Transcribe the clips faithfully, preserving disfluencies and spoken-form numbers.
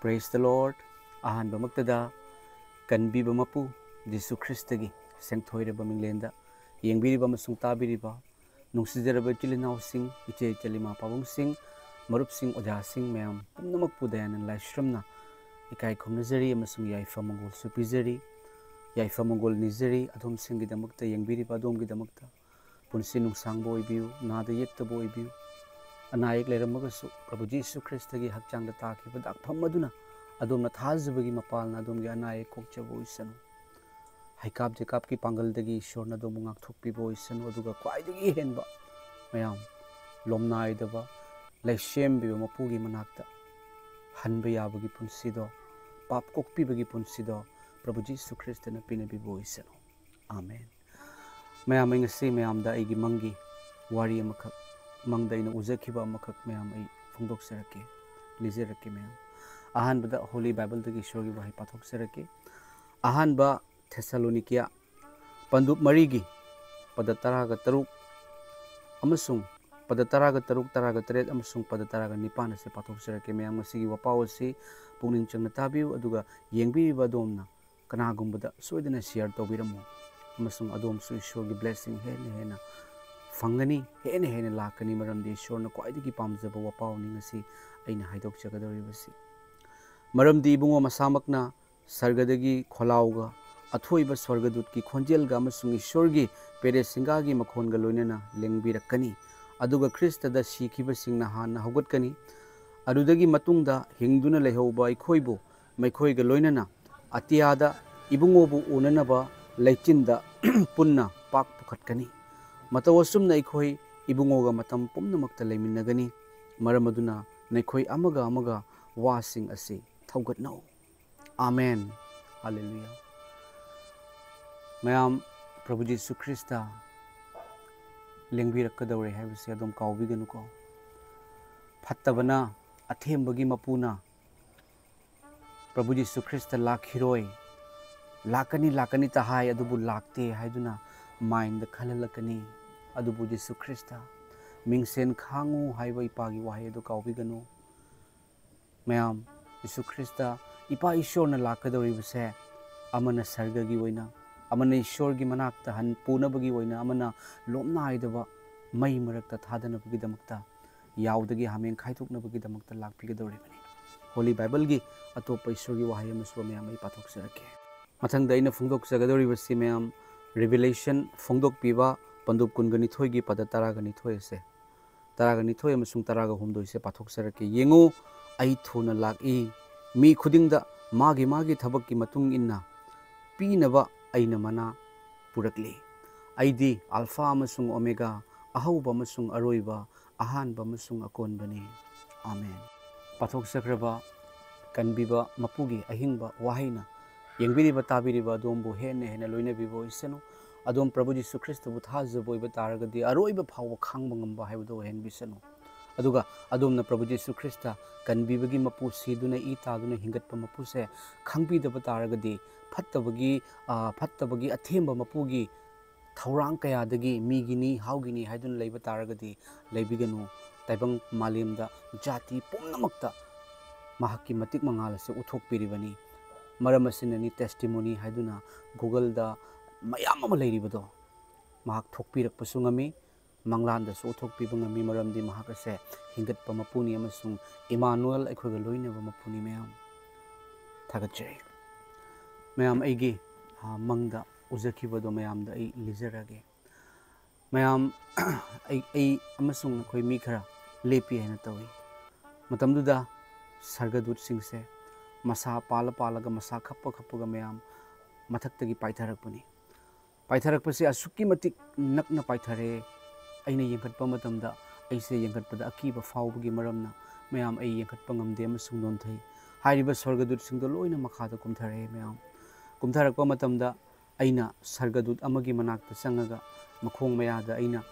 Praise the Lord. ꯑꯍꯥꯟꯕꯃꯛꯇꯗ ꯀꯟꯕꯤꯕ ꯃꯄꯨ ꯖꯤꯁꯨ ꯈ꯭ꯔꯤꯁꯇꯒꯤ ꯁꯦꯡꯊꯣꯏꯔꯕ ꯃꯤꯡꯂꯦꯟꯗ ꯌꯦꯡꯕꯤꯔꯤꯕ ꯑꯃꯁꯨꯡ ꯇꯥꯕꯤꯔꯤꯕ ꯅꯨꯡꯁꯤꯖꯔꯕ ꯏꯆꯤꯜ ꯏꯅꯥꯎꯁꯤꯡ, ꯏꯆꯦ ꯏꯆꯜ, ꯏꯃꯥ ꯄꯥꯕꯨꯡꯁꯤꯡ, ꯃꯔꯨꯞꯁꯤꯡ, ꯑꯣꯖꯥꯁꯤꯡ ꯃꯌꯥꯝ ꯄꯨꯝꯅꯃꯛꯄꯨ ꯗꯌꯥꯅꯟ ꯂꯥꯏꯁ꯭ꯔꯝꯅ ꯏꯀꯥꯏ ꯈꯨꯝꯅꯖꯔꯤ ꯑꯃꯁꯨꯡ ꯌꯥꯏꯐ ꯃꯪꯒꯣꯜꯁꯨ ꯄꯤꯖꯔꯤ꯫ ꯌꯥꯏꯐ ꯃꯪꯒꯣꯜ ꯅꯤꯖꯔꯤ ꯑꯗꯣꯝꯁꯤꯡꯒꯤꯗꯃꯛꯇ, ꯌꯦꯡꯕꯤꯔꯤꯕ ꯑꯗꯣꯝꯒꯤꯗꯃꯛꯇ꯫ ꯄꯨꯟꯁꯤ ꯅꯨꯡꯁꯥꯡꯕ ꯑꯣꯏꯕꯤꯌꯨ, ꯅꯥꯗ ꯌꯦꯛꯇꯕ ꯑꯣꯏꯕꯤꯌꯨ꯫ ꯑꯅꯥ ꯑꯌꯦꯛ ꯂꯩꯔꯝꯃꯒꯁꯨ ꯄ꯭ꯔꯚꯨ ꯖꯤꯁꯨ ꯈ꯭ꯔꯤꯁꯇꯒꯤ ꯍꯛꯆꯥꯡꯗ ꯇꯥꯈꯤꯕ ꯗꯥꯛꯐꯝ ꯑꯗꯨꯅ ꯑꯗꯣꯝꯅ ꯊꯥꯖꯕꯒꯤ ꯃꯄꯥꯜꯅ ꯑꯗꯣꯝꯒꯤ ꯑꯅꯥ ꯑꯌꯦꯛ ꯀꯣꯛꯆꯕ ꯑꯣꯏꯁꯅꯨ꯫ ꯍꯩꯀꯥꯞ ꯖꯩꯀꯥꯞꯀꯤ ꯄꯥꯡꯒꯜꯗꯒꯤ ꯏꯁꯣꯔꯅ ꯑꯗꯣꯝꯕꯨ ꯉꯥꯛꯊꯣꯛꯄꯤꯕ ꯑꯣꯏꯁꯅꯨ, ꯑꯗꯨꯒ ꯈ꯭ꯋꯥꯏꯗꯒꯤ ꯍꯦꯟꯕ ꯃꯌꯥꯝ ꯂꯣꯝꯅꯥꯏꯗꯕ ꯂꯩꯁꯦꯝꯕꯤꯕ ꯃꯄꯨꯒꯤ ꯃꯅꯥꯛꯇ ꯍꯟꯕ ꯌꯥꯕꯒꯤ ꯄꯨꯟꯁꯤꯗꯣ, ꯄꯥꯞ ꯀꯣꯛꯄꯤꯕꯒꯤ ꯄꯨꯟꯁꯤꯗꯣ ꯄ꯭ꯔꯚꯨ ꯖꯤꯁꯨ ꯈ꯭ꯔꯤꯁꯇꯅ ꯄꯤꯅꯕꯤꯕ ꯑꯣꯏꯁꯅꯨ꯫ ꯑꯥꯃꯦꯟ꯫ ꯃꯌꯥꯝ, ꯑꯩ ꯉꯁꯤ ꯃꯌꯥꯝꯗ ꯑꯩꯒꯤ ꯃꯪꯒꯤ ꯋꯥꯔꯤ ꯑꯃꯈꯛ, ꯃꯪꯗ ꯑꯩꯅ ꯎꯖꯈꯤꯕ ꯑꯃꯈꯛ ꯃꯌꯥꯝ ꯑꯩ ꯐꯣꯡꯗꯣꯛꯆꯔꯛꯀꯦ, ꯂꯤꯖꯔꯛꯀꯦ ꯃꯌꯥꯝ꯫ ꯑꯍꯥꯟꯕꯗ Holy Bible ꯗꯒꯤ ꯏꯁꯣꯔꯒꯤ ꯋꯥꯍꯩ ꯄꯥꯊꯣꯛꯆꯔꯛꯀꯦ꯫ ꯑꯍꯥꯟꯕ ꯊꯦꯁꯥꯂꯣꯅꯤꯀꯤꯌꯥ ꯄꯟꯗꯨꯞ ꯃꯔꯤꯒꯤ ꯄꯗ ꯇꯔꯥꯒ ꯇꯔꯨꯛ ꯑꯃꯁꯨꯡ ꯄꯗ ꯇꯔꯥꯒ ꯇꯔꯨꯛ, ꯇꯔꯥꯒ ꯇꯔꯦꯠ ꯑꯃꯁꯨꯡ ꯄꯗ ꯇꯔꯥꯒ ꯅꯤꯄꯥꯟ ꯑꯁꯤ ꯄꯥꯊꯣꯛꯆꯔꯛꯀꯦ꯫ ꯃꯌꯥꯝ, ꯉꯁꯤꯒꯤ ꯋꯥꯄꯥꯎ ꯑꯁꯤ ꯄꯨꯛꯅꯤꯡ ꯆꯪꯅ ꯇꯥꯕꯤꯌꯨ, ꯑꯗꯨꯒ ꯌꯦꯡꯕꯤꯔꯤꯕ ꯑꯗꯣꯝꯅ ꯀꯅꯥꯒꯨꯝꯕꯗ ꯁꯣꯏꯗꯅ share ꯇꯧꯕꯤꯔꯝꯃꯨ, ꯑꯃꯁꯨꯡ ꯑꯗꯣꯝꯁꯨ ꯏꯁꯣꯔꯒꯤ blessing ꯍꯦꯟꯅ ꯍꯦꯟꯅ ꯐꯪꯒꯅꯤ, ꯍꯦꯟꯅ ꯍꯦꯟꯅ ꯂꯥꯛꯀꯅꯤ, ꯃꯔꯝꯗꯤ ꯏꯁꯣꯔꯅ ꯈ꯭ꯋꯥꯏꯗꯒꯤ ꯄꯥꯝꯖꯕ ꯋꯥꯄꯥꯎꯅꯤ ꯉꯁꯤ ꯑꯩꯅ ꯍꯥꯏꯗꯣꯛꯆꯒꯗꯧꯔꯤꯕꯁꯤ꯫ ꯃꯔꯝꯗꯤ ꯏꯕꯨꯡꯉꯣ ꯃꯁꯥꯃꯛꯅ ꯁꯔꯒꯗꯒꯤ ꯈꯣꯜꯂꯥꯎꯒ, ꯑꯊꯣꯏꯕ ꯁ꯭ꯋꯔꯒꯗꯨꯠꯀꯤ ꯈꯣꯟꯖꯦꯜꯒ ꯑꯃꯁꯨꯡ ꯏꯁꯣꯔꯒꯤ ꯄꯦꯔꯦꯁꯤꯡꯒꯥꯒꯤ ꯃꯈꯣꯟꯒ ꯂꯣꯏꯅꯅ ꯂꯦꯡꯕꯤꯔꯛꯀꯅꯤ, ꯑꯗꯨꯒ ꯈ꯭ꯔꯤꯁꯇꯗ ꯁꯤꯈꯤꯕꯁꯤꯡꯅ ꯍꯥꯟꯅ ꯍꯧꯒꯠꯀꯅꯤ꯫ ꯑꯗꯨꯗꯒꯤ ꯃꯇꯨꯡꯗ ꯍꯤꯡꯗꯨꯅ ꯂꯩꯍꯧꯕ ꯑꯩꯈꯣꯏꯕꯨ ꯃꯈꯣꯏꯒ ꯂꯣꯏꯅꯅ ꯑꯇꯤꯌꯥꯗ ꯏꯕꯨꯡꯉꯣꯕꯨ ꯎꯅꯅꯕ ꯂꯩꯆꯤꯟꯗ ꯄꯨꯟꯅ ꯄꯥꯛ ꯄꯨꯈꯠꯀꯅꯤ꯫ ꯃꯇꯧ ꯑꯁꯨꯝꯅ ꯑꯩꯈꯣꯏ ꯏꯕꯨꯡꯉꯣꯒ ꯃꯇꯝ ꯄꯨꯝꯅꯃꯛꯇ ꯂꯩꯃꯤꯟꯅꯒꯅꯤ꯫ ꯃꯔꯝ ꯑꯗꯨꯅ ꯅꯈꯣꯏ ꯑꯃꯒ ꯑꯃꯒ ꯋꯥꯁꯤꯡ ꯑꯁꯤ ꯊꯧꯒꯠꯅꯧ꯫ ꯑꯥꯃꯦꯟ꯫ ꯍꯥꯂꯦꯂꯨꯌꯥ꯫ ꯃꯌꯥꯝ, ꯄ꯭ꯔꯚꯨ ꯖꯤꯁꯨ ꯈ꯭ꯔꯤꯁꯇ ꯂꯦꯡꯕꯤꯔꯛꯀꯗꯧꯔꯦ ꯍꯥꯏꯕꯁꯦ ꯑꯗꯨꯝ ꯀꯥꯎꯕꯤꯒꯅꯨꯀꯣ꯫ ꯐꯠꯇꯕꯅ, ꯑꯊꯦꯝꯕꯒꯤ ꯃꯄꯨꯅ ꯄ꯭ꯔꯚꯨ ꯖꯤꯁꯨ ꯈ꯭ꯔꯤꯁꯇ ꯂꯥꯛꯈꯤꯔꯣꯏ, ꯂꯥꯛꯀꯅꯤ, ꯂꯥꯛꯀꯅꯤ ꯇ ꯍꯥꯏ, ꯑꯗꯨꯕꯨ ꯂꯥꯛꯇꯦ ꯍꯥꯏꯗꯨꯅ mindꯗ ꯈꯜꯍꯜꯂꯛꯀꯅꯤ꯫ ꯑꯗꯨꯕꯨ ꯖꯤꯁꯨ ꯈ꯭ꯔꯤꯁꯇ, ꯃꯤꯡꯁꯦꯟ ꯈꯥꯡꯉꯨ ꯍꯥꯏꯕ ꯏꯄꯥꯒꯤ ꯋꯥꯍꯩ ꯑꯗꯨ ꯀꯥꯎꯕꯤꯒꯅꯨ꯫ ꯃꯌꯥꯝ, ꯖꯤꯁꯨ ꯈ꯭ꯔꯤꯁꯇ ꯏꯄꯥ ꯏꯁꯣꯔꯅ ꯂꯥꯛꯀꯗꯧꯔꯤꯕꯁꯦ ꯑꯃꯅ ꯁꯔꯒꯒꯤ ꯑꯣꯏꯅ, ꯑꯃꯅ ꯏꯁꯣꯔꯒꯤ ꯃꯅꯥꯛꯇ ꯍꯟ ꯄꯨꯅꯕꯒꯤ ꯑꯣꯏꯅ, ꯑꯃꯅ ꯂꯣꯝꯅꯥꯏꯗꯕ ꯃꯩ ꯃꯔꯛꯇ ꯊꯥꯗꯅꯕꯒꯤꯗꯃꯛꯇ, ꯌꯥꯎꯗꯒꯤ ꯍꯥꯃꯦꯡ ꯈꯥꯏꯗꯣꯛꯅꯕꯒꯤꯗꯃꯛꯇ ꯂꯥꯛꯄꯤꯒꯗꯧꯔꯤꯕꯅꯤ꯫ ꯍꯣꯂꯤ ꯕꯥꯏꯕꯜꯒꯤ ꯑꯇꯣꯞꯄ ꯏꯁꯣꯔꯒꯤ ꯋꯥꯍꯩ ꯑꯃꯁꯨ ꯃꯌꯥꯝ ꯑꯩ ꯄꯥꯊꯣꯛꯆꯔꯛꯀꯦ꯫ ꯃꯊꯪꯗ ꯑꯩꯅ ꯐꯣꯡꯗꯣꯛꯆꯒꯗꯧꯔꯤꯕꯁꯤ ꯃꯌꯥꯝ, ꯔꯤꯚꯤꯂꯦꯁꯟ, ꯐꯣꯡꯗꯣꯛꯄꯤꯕ, ꯄꯟꯗꯨꯞ ꯀꯨꯟꯒ ꯅꯤꯊꯣꯏꯒꯤ ꯄꯗ ꯇꯔꯥꯒ ꯅꯤꯊꯣꯏ ꯑꯁꯦ, ꯇꯔꯥꯒ ꯅꯤꯊꯣꯏ ꯑꯃꯁꯨꯡ ꯇꯔꯥꯒ ꯍꯨꯝꯗꯣꯏꯁꯦ ꯄꯥꯊꯣꯛꯆꯔꯛꯀꯦ꯫ "ꯌꯦꯡꯉꯨ, ꯑꯩ ꯊꯨꯅ ꯂꯥꯛꯏ꯫ ꯃꯤ ꯈꯨꯗꯤꯡꯗ ꯃꯥꯒꯤ ꯃꯥꯒꯤ ꯊꯕꯛꯀꯤ ꯃꯇꯨꯡ ꯏꯟꯅ ꯄꯤꯅꯕ ꯑꯩꯅ ꯃꯅꯥ ꯄꯨꯔꯛꯂꯤ꯫ ꯑꯩꯗꯤ ꯑꯜꯐꯥ ꯑꯃꯁꯨꯡ ꯑꯣꯃꯦꯒꯥ, ꯑꯍꯧꯕ ꯑꯃꯁꯨꯡ ꯑꯔꯣꯏꯕ, ꯑꯍꯥꯟꯕ ꯑꯃꯁꯨꯡ ꯑꯀꯣꯟꯕꯅꯤ꯫ ꯑꯥꯃꯦꯟ꯫" ꯄꯥꯊꯣꯛꯆꯈ꯭ꯔꯕ ꯀꯟꯕꯤꯕ ꯃꯄꯨꯒꯤ ꯑꯍꯤꯡꯕ ꯋꯥꯍꯩꯅ ꯌꯦꯡꯕꯤꯔꯤꯕ ꯇꯥꯕꯤꯔꯤꯕ ꯑꯗꯣꯝꯕꯨ ꯍꯦꯟꯅ ꯍꯦꯟꯅ ꯂꯣꯏꯅꯕꯤꯕ ꯑꯣꯏꯁꯅꯨ꯫ ꯑꯗꯣꯝ ꯄ꯭ꯔꯚꯨ ꯖꯤꯁꯨ ꯈ꯭ꯔꯤꯁꯇꯕꯨ ꯊꯥꯖꯕ ꯑꯣꯏꯕ ꯇꯥꯔꯒꯗꯤ ꯑꯔꯣꯏꯕ ꯐꯥꯎꯕ ꯈꯥꯡꯕ ꯉꯝꯕ ꯍꯥꯏꯕꯗꯨ ꯑꯣꯏꯍꯟꯕꯤꯁꯅꯨ꯫ ꯑꯗꯨꯒ ꯑꯗꯣꯝꯅ ꯄ꯭ꯔꯚꯨ ꯖꯤꯁꯨ ꯈ꯭ꯔꯤꯁꯇ ꯀꯟꯕꯤꯕꯒꯤ ꯃꯄꯨ ꯁꯤꯗꯨꯅ ꯏ ꯇꯥꯗꯨꯅ ꯍꯤꯡꯒꯠꯄ ꯃꯄꯨꯁꯦ ꯈꯪꯕꯤꯗꯕ ꯇꯥꯔꯒꯗꯤ, ꯐꯠꯇꯕꯒꯤ, ꯑ, ꯐꯠꯇꯕꯒꯤ ꯑꯊꯦꯝꯕ ꯃꯄꯨꯒꯤ ꯊꯧꯔꯥꯡ ꯀꯌꯥꯗꯒꯤ ꯃꯤꯒꯤꯅꯤ, ꯍꯥꯎꯒꯤꯅꯤ ꯍꯥꯏꯗꯨꯅ ꯂꯩꯕ ꯇꯥꯔꯒꯗꯤ ꯂꯩꯕꯤꯒꯅꯨ꯫ ꯇꯥꯏꯕꯪ ꯃꯥꯂꯦꯝꯗ ꯖꯥꯇꯤ ꯄꯨꯝꯅꯃꯛꯇ ꯃꯍꯥꯛꯀꯤ ꯃꯇꯤꯛ ꯃꯉꯥꯜ ꯑꯁꯤ ꯎꯠꯊꯣꯛꯄꯤꯔꯤꯕꯅꯤ꯫ ꯃꯔꯝ ꯑꯁꯤꯅꯅꯤ ꯇꯦꯁꯇꯤꯃꯣꯅꯤ ꯍꯥꯏꯗꯨꯅ ꯒꯨꯒꯜꯗ ꯃꯌꯥꯝ ꯑꯃ ꯂꯩꯔꯤꯕꯗꯣ꯫ ꯃꯍꯥꯛ ꯊꯣꯛꯄꯤꯔꯛꯄꯁꯨ ꯉꯝꯃꯤ, ꯃꯪꯂꯥꯟꯗꯁꯨ ꯎꯠꯊꯣꯛꯄꯤꯕ ꯉꯝꯃꯤ, ꯃꯔꯝꯗꯤ ꯃꯍꯥꯛ ꯑꯁꯦ ꯍꯤꯡꯒꯠꯄ ꯃꯄꯨꯅꯤ ꯑꯃꯁꯨꯡ ꯏꯃꯥꯅꯨꯑꯦꯜ ꯑꯩꯈꯣꯏꯒ ꯂꯣꯏꯅꯕ ꯃꯄꯨꯅꯤ꯫ ꯃꯌꯥꯝ ꯊꯥꯒꯠꯆꯔꯤ꯫ ꯃꯌꯥꯝ, ꯑꯩꯒꯤ, ꯑ, ꯃꯪꯗ ꯎꯖꯈꯤꯕꯗꯣ ꯃꯌꯥꯝꯗ ꯑꯩ ꯂꯤꯖꯔꯒꯦ꯫ ꯃꯌꯥꯝ, ꯑꯩ, ꯑꯩ ꯑꯃꯁꯨꯡ ꯑꯩꯈꯣꯏ ꯃꯤ ꯈꯔ ꯂꯦꯞꯄꯤ ꯍꯥꯏꯅ ꯇꯧꯏ꯫ ꯃꯇꯝꯗꯨꯗ ꯁꯔꯒꯗꯨꯠꯁꯤꯡꯁꯦ ꯃꯁꯥ ꯄꯥꯜꯂ ꯄꯥꯜꯂꯒ, ꯃꯁꯥ ꯈꯞꯄ ꯈꯞꯄꯒ ꯃꯌꯥꯝ ꯃꯊꯛꯇꯒꯤ ꯄꯥꯏꯊꯔꯛꯄꯅꯤ꯫ ꯄꯥꯏꯊꯔꯛꯄꯁꯦ ꯑꯁꯨꯛꯀꯤ ꯃꯇꯤꯛ ꯅꯛꯅ ꯄꯥꯏꯊꯔꯛꯑꯦ꯫ ꯑꯩꯅ ꯌꯦꯡꯈꯠꯄ ꯃꯇꯝꯗ ꯑꯩꯁꯦ ꯌꯦꯡꯈꯠꯄꯗ ꯑꯀꯤꯕ ꯐꯥꯎꯕꯒꯤ ꯃꯔꯝꯅ ꯃꯌꯥꯝ ꯑꯩ ꯌꯦꯡꯈꯠꯄ ꯉꯝꯗꯦ ꯑꯃꯁꯨꯡ ꯅꯣꯟꯊꯩ꯫ ꯍꯥꯏꯔꯤꯕ ꯁ꯭ꯋꯔꯒꯗꯨꯠꯁꯤꯡꯗꯣ ꯂꯣꯏꯅ ꯃꯈꯥꯗ ꯀꯨꯝꯊꯔꯛꯑꯦ ꯃꯌꯥꯝ꯫ ꯀꯨꯝꯊꯔꯛꯄ ꯃꯇꯝꯗ ꯑꯩꯅ ꯁ꯭ꯋꯔꯒꯗꯨꯠ ꯑꯃꯒꯤ ꯃꯅꯥꯛꯇ ꯆꯪꯉꯒ ꯃꯈꯣꯡ ꯃꯌꯥꯗ ꯑꯩꯅ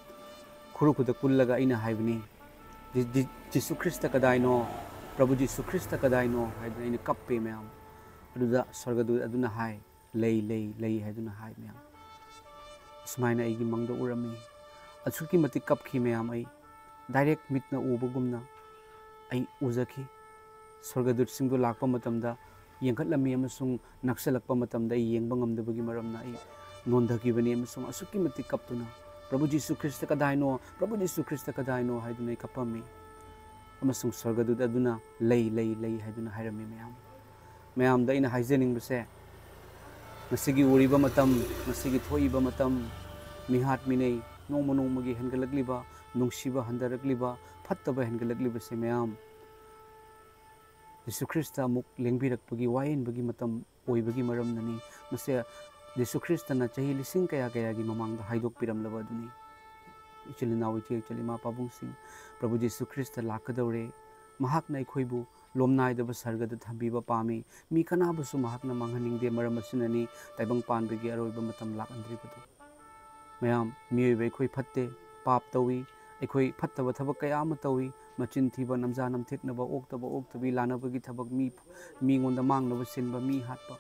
ꯈꯨꯔꯨ ꯈꯨꯗ ꯀꯨꯜꯂꯒ ꯑꯩꯅ ꯍꯥꯏꯕꯅꯤ, "G-, G-, Jesus Christ ꯀꯗꯥꯏꯅꯣ? ꯄ꯭ꯔꯚꯨ Jesus Christ ꯀꯗꯥꯏꯅꯣ?" ꯍꯥꯏꯗꯨꯅ ꯑꯩꯅ ꯀꯞꯄꯦ ꯃꯌꯥꯝ꯫ ꯑꯗꯨꯗ ꯁ꯭ꯋꯔꯒꯗꯨꯠ ꯑꯗꯨꯅ ꯍꯥꯏ, "ꯂꯩ, ꯂꯩ, ꯂꯩ" ꯍꯥꯏꯗꯨꯅ ꯍꯥꯏ ꯃꯌꯥꯝ꯫ ꯑꯁꯨꯃꯥꯏꯅ ꯑꯩꯒꯤ ꯃꯪꯗ ꯎꯔꯝꯃꯤ꯫ ꯑꯁꯨꯛꯀꯤ ꯃꯇꯤꯛ ꯀꯞꯈꯤ ꯃꯌꯥꯝ ꯑꯩ꯫ ꯗꯥꯏꯔꯦꯛ ꯃꯤꯠꯅ ꯎꯕꯒꯨꯝꯅ ꯑꯩ ꯎꯖꯈꯤ꯫ ꯁ꯭ꯋꯔꯒꯗꯨꯠꯁꯤꯡꯗꯨ ꯂꯥꯛꯄ ꯃꯇꯝꯗ ꯌꯦꯡꯈꯠꯂꯝꯃꯤ ꯑꯃꯁꯨꯡ ꯅꯛꯁꯜꯂꯛꯄ ꯃꯇꯝꯗ ꯑꯩ ꯌꯦꯡꯕ ꯉꯝꯗꯕꯒꯤ ꯃꯔꯝꯅ ꯑꯩ ꯅꯣꯟꯊꯈꯤꯕꯅꯤ ꯑꯃꯁꯨꯡ ꯑꯁꯨꯛꯀꯤ ꯃꯇꯤꯛ ꯀꯞꯇꯨꯅ, "ꯄ꯭ꯔꯚꯨ ꯖꯤꯁꯨ ꯈ꯭ꯔꯤꯁꯇ ꯀꯗꯥꯏꯅꯣ? ꯄ꯭ꯔꯚꯨ Jesus Christ ꯀꯗꯥꯏꯅꯣ?" ꯍꯥꯏꯗꯨꯅ ꯑꯩ ꯀꯞꯄꯝꯃꯤ꯫ ꯑꯃꯁꯨꯡ ꯁ꯭ꯋꯔꯒꯗꯨꯠ ꯑꯗꯨꯅ, "ꯂꯩ, ꯂꯩ, ꯂꯩ" ꯍꯥꯏꯗꯨꯅ ꯍꯥꯏꯔꯝꯃꯤ꯫ ꯃꯌꯥꯝ, ꯃꯌꯥꯝꯗ ꯑꯩꯅ ꯍꯥꯏꯖꯅꯤꯡꯕꯁꯦ, ꯉꯁꯤꯒꯤ ꯎꯔꯤꯕ ꯃꯇꯝ, ꯉꯁꯤꯒꯤ ꯊꯣꯛꯏꯕ ꯃꯇꯝ, ꯃꯤꯍꯥꯠ ꯃꯤꯅꯩ ꯅꯣꯡꯃ ꯅꯣꯡꯃꯒꯤ ꯍꯦꯟꯒꯠꯂꯛꯂꯤꯕ, ꯅꯨꯡꯁꯤꯕ ꯍꯟꯊꯔꯛꯂꯤꯕ, ꯐꯠꯇꯕ ꯍꯦꯟꯒꯠꯂꯛꯂꯤꯕꯁꯦ ꯃꯌꯥꯝ, ꯖꯤꯁꯨ ꯈ꯭ꯔꯤꯁꯇ ꯑꯃꯨꯛ ꯂꯦꯡꯕꯤꯔꯛꯄꯒꯤ, ꯋꯥꯌꯦꯟꯕꯒꯤ ꯃꯇꯝ ꯑꯣꯏꯕꯒꯤ ꯃꯔꯝꯅꯅꯤ꯫ ꯃꯁꯦ ꯖꯤꯁꯨ ꯈ꯭ꯔꯤꯁꯇꯅ ꯆꯍꯤ ꯂꯤꯁꯤꯡ ꯀꯌꯥ ꯀꯌꯥꯒꯤ ꯃꯃꯥꯡꯗ ꯍꯥꯏꯗꯣꯛꯄꯤꯔꯝꯂꯕ ꯑꯗꯨꯅꯤ꯫ ꯏꯆꯤꯜ ꯏꯅꯥꯎ, ꯏꯆꯦ ꯏꯆꯜ, ꯏꯃꯥ ꯄꯥꯕꯨꯡꯁꯤꯡ, ꯄ꯭ꯔꯚꯨ ꯖꯤꯁꯨ ꯈ꯭ꯔꯤꯁꯇ ꯂꯥꯛꯀꯗꯧꯔꯦ꯫ ꯃꯍꯥꯛꯅ ꯑꯩꯈꯣꯏꯕꯨ ꯂꯣꯝꯅꯥꯏꯗꯕ ꯁꯔꯒꯗ ꯊꯝꯕꯤꯕ ꯄꯥꯝꯃꯤ꯫ ꯃꯤ ꯀꯅꯥꯕꯨꯁꯨ ꯃꯍꯥꯛꯅ ꯃꯥꯡꯍꯟꯅꯤꯡꯗꯦ꯫ ꯃꯔꯝ ꯑꯁꯤꯅꯅꯤ ꯇꯥꯏꯕꯪ ꯄꯥꯟꯕꯒꯤ ꯑꯔꯣꯏꯕ ꯃꯇꯝ ꯂꯥꯛꯍꯟꯗ꯭ꯔꯤꯕꯗꯨ꯫ ꯃꯌꯥꯝ, ꯃꯤꯑꯣꯏꯕ ꯑꯩꯈꯣꯏ ꯐꯠꯇꯦ, ꯄꯥꯞ ꯇꯧꯏ, ꯑꯩꯈꯣꯏ ꯐꯠꯇꯕ ꯊꯕꯛ ꯀꯌꯥ ꯑꯃ ꯇꯧꯏ, ꯃꯆꯤꯟ ꯊꯤꯕ, ꯅꯝꯖꯥ ꯅꯝꯊꯦꯛꯅꯕ, ꯑꯣꯛꯇꯕ ꯑꯣꯛꯇꯕꯤ, ꯂꯥꯟꯅꯕꯒꯤ ꯊꯕꯛ, ꯃꯤ, ꯃꯤꯉꯣꯟꯗ ꯃꯥꯡꯅꯕ ꯁꯤꯟꯕ, ꯃꯤ ꯍꯥꯠꯄ꯫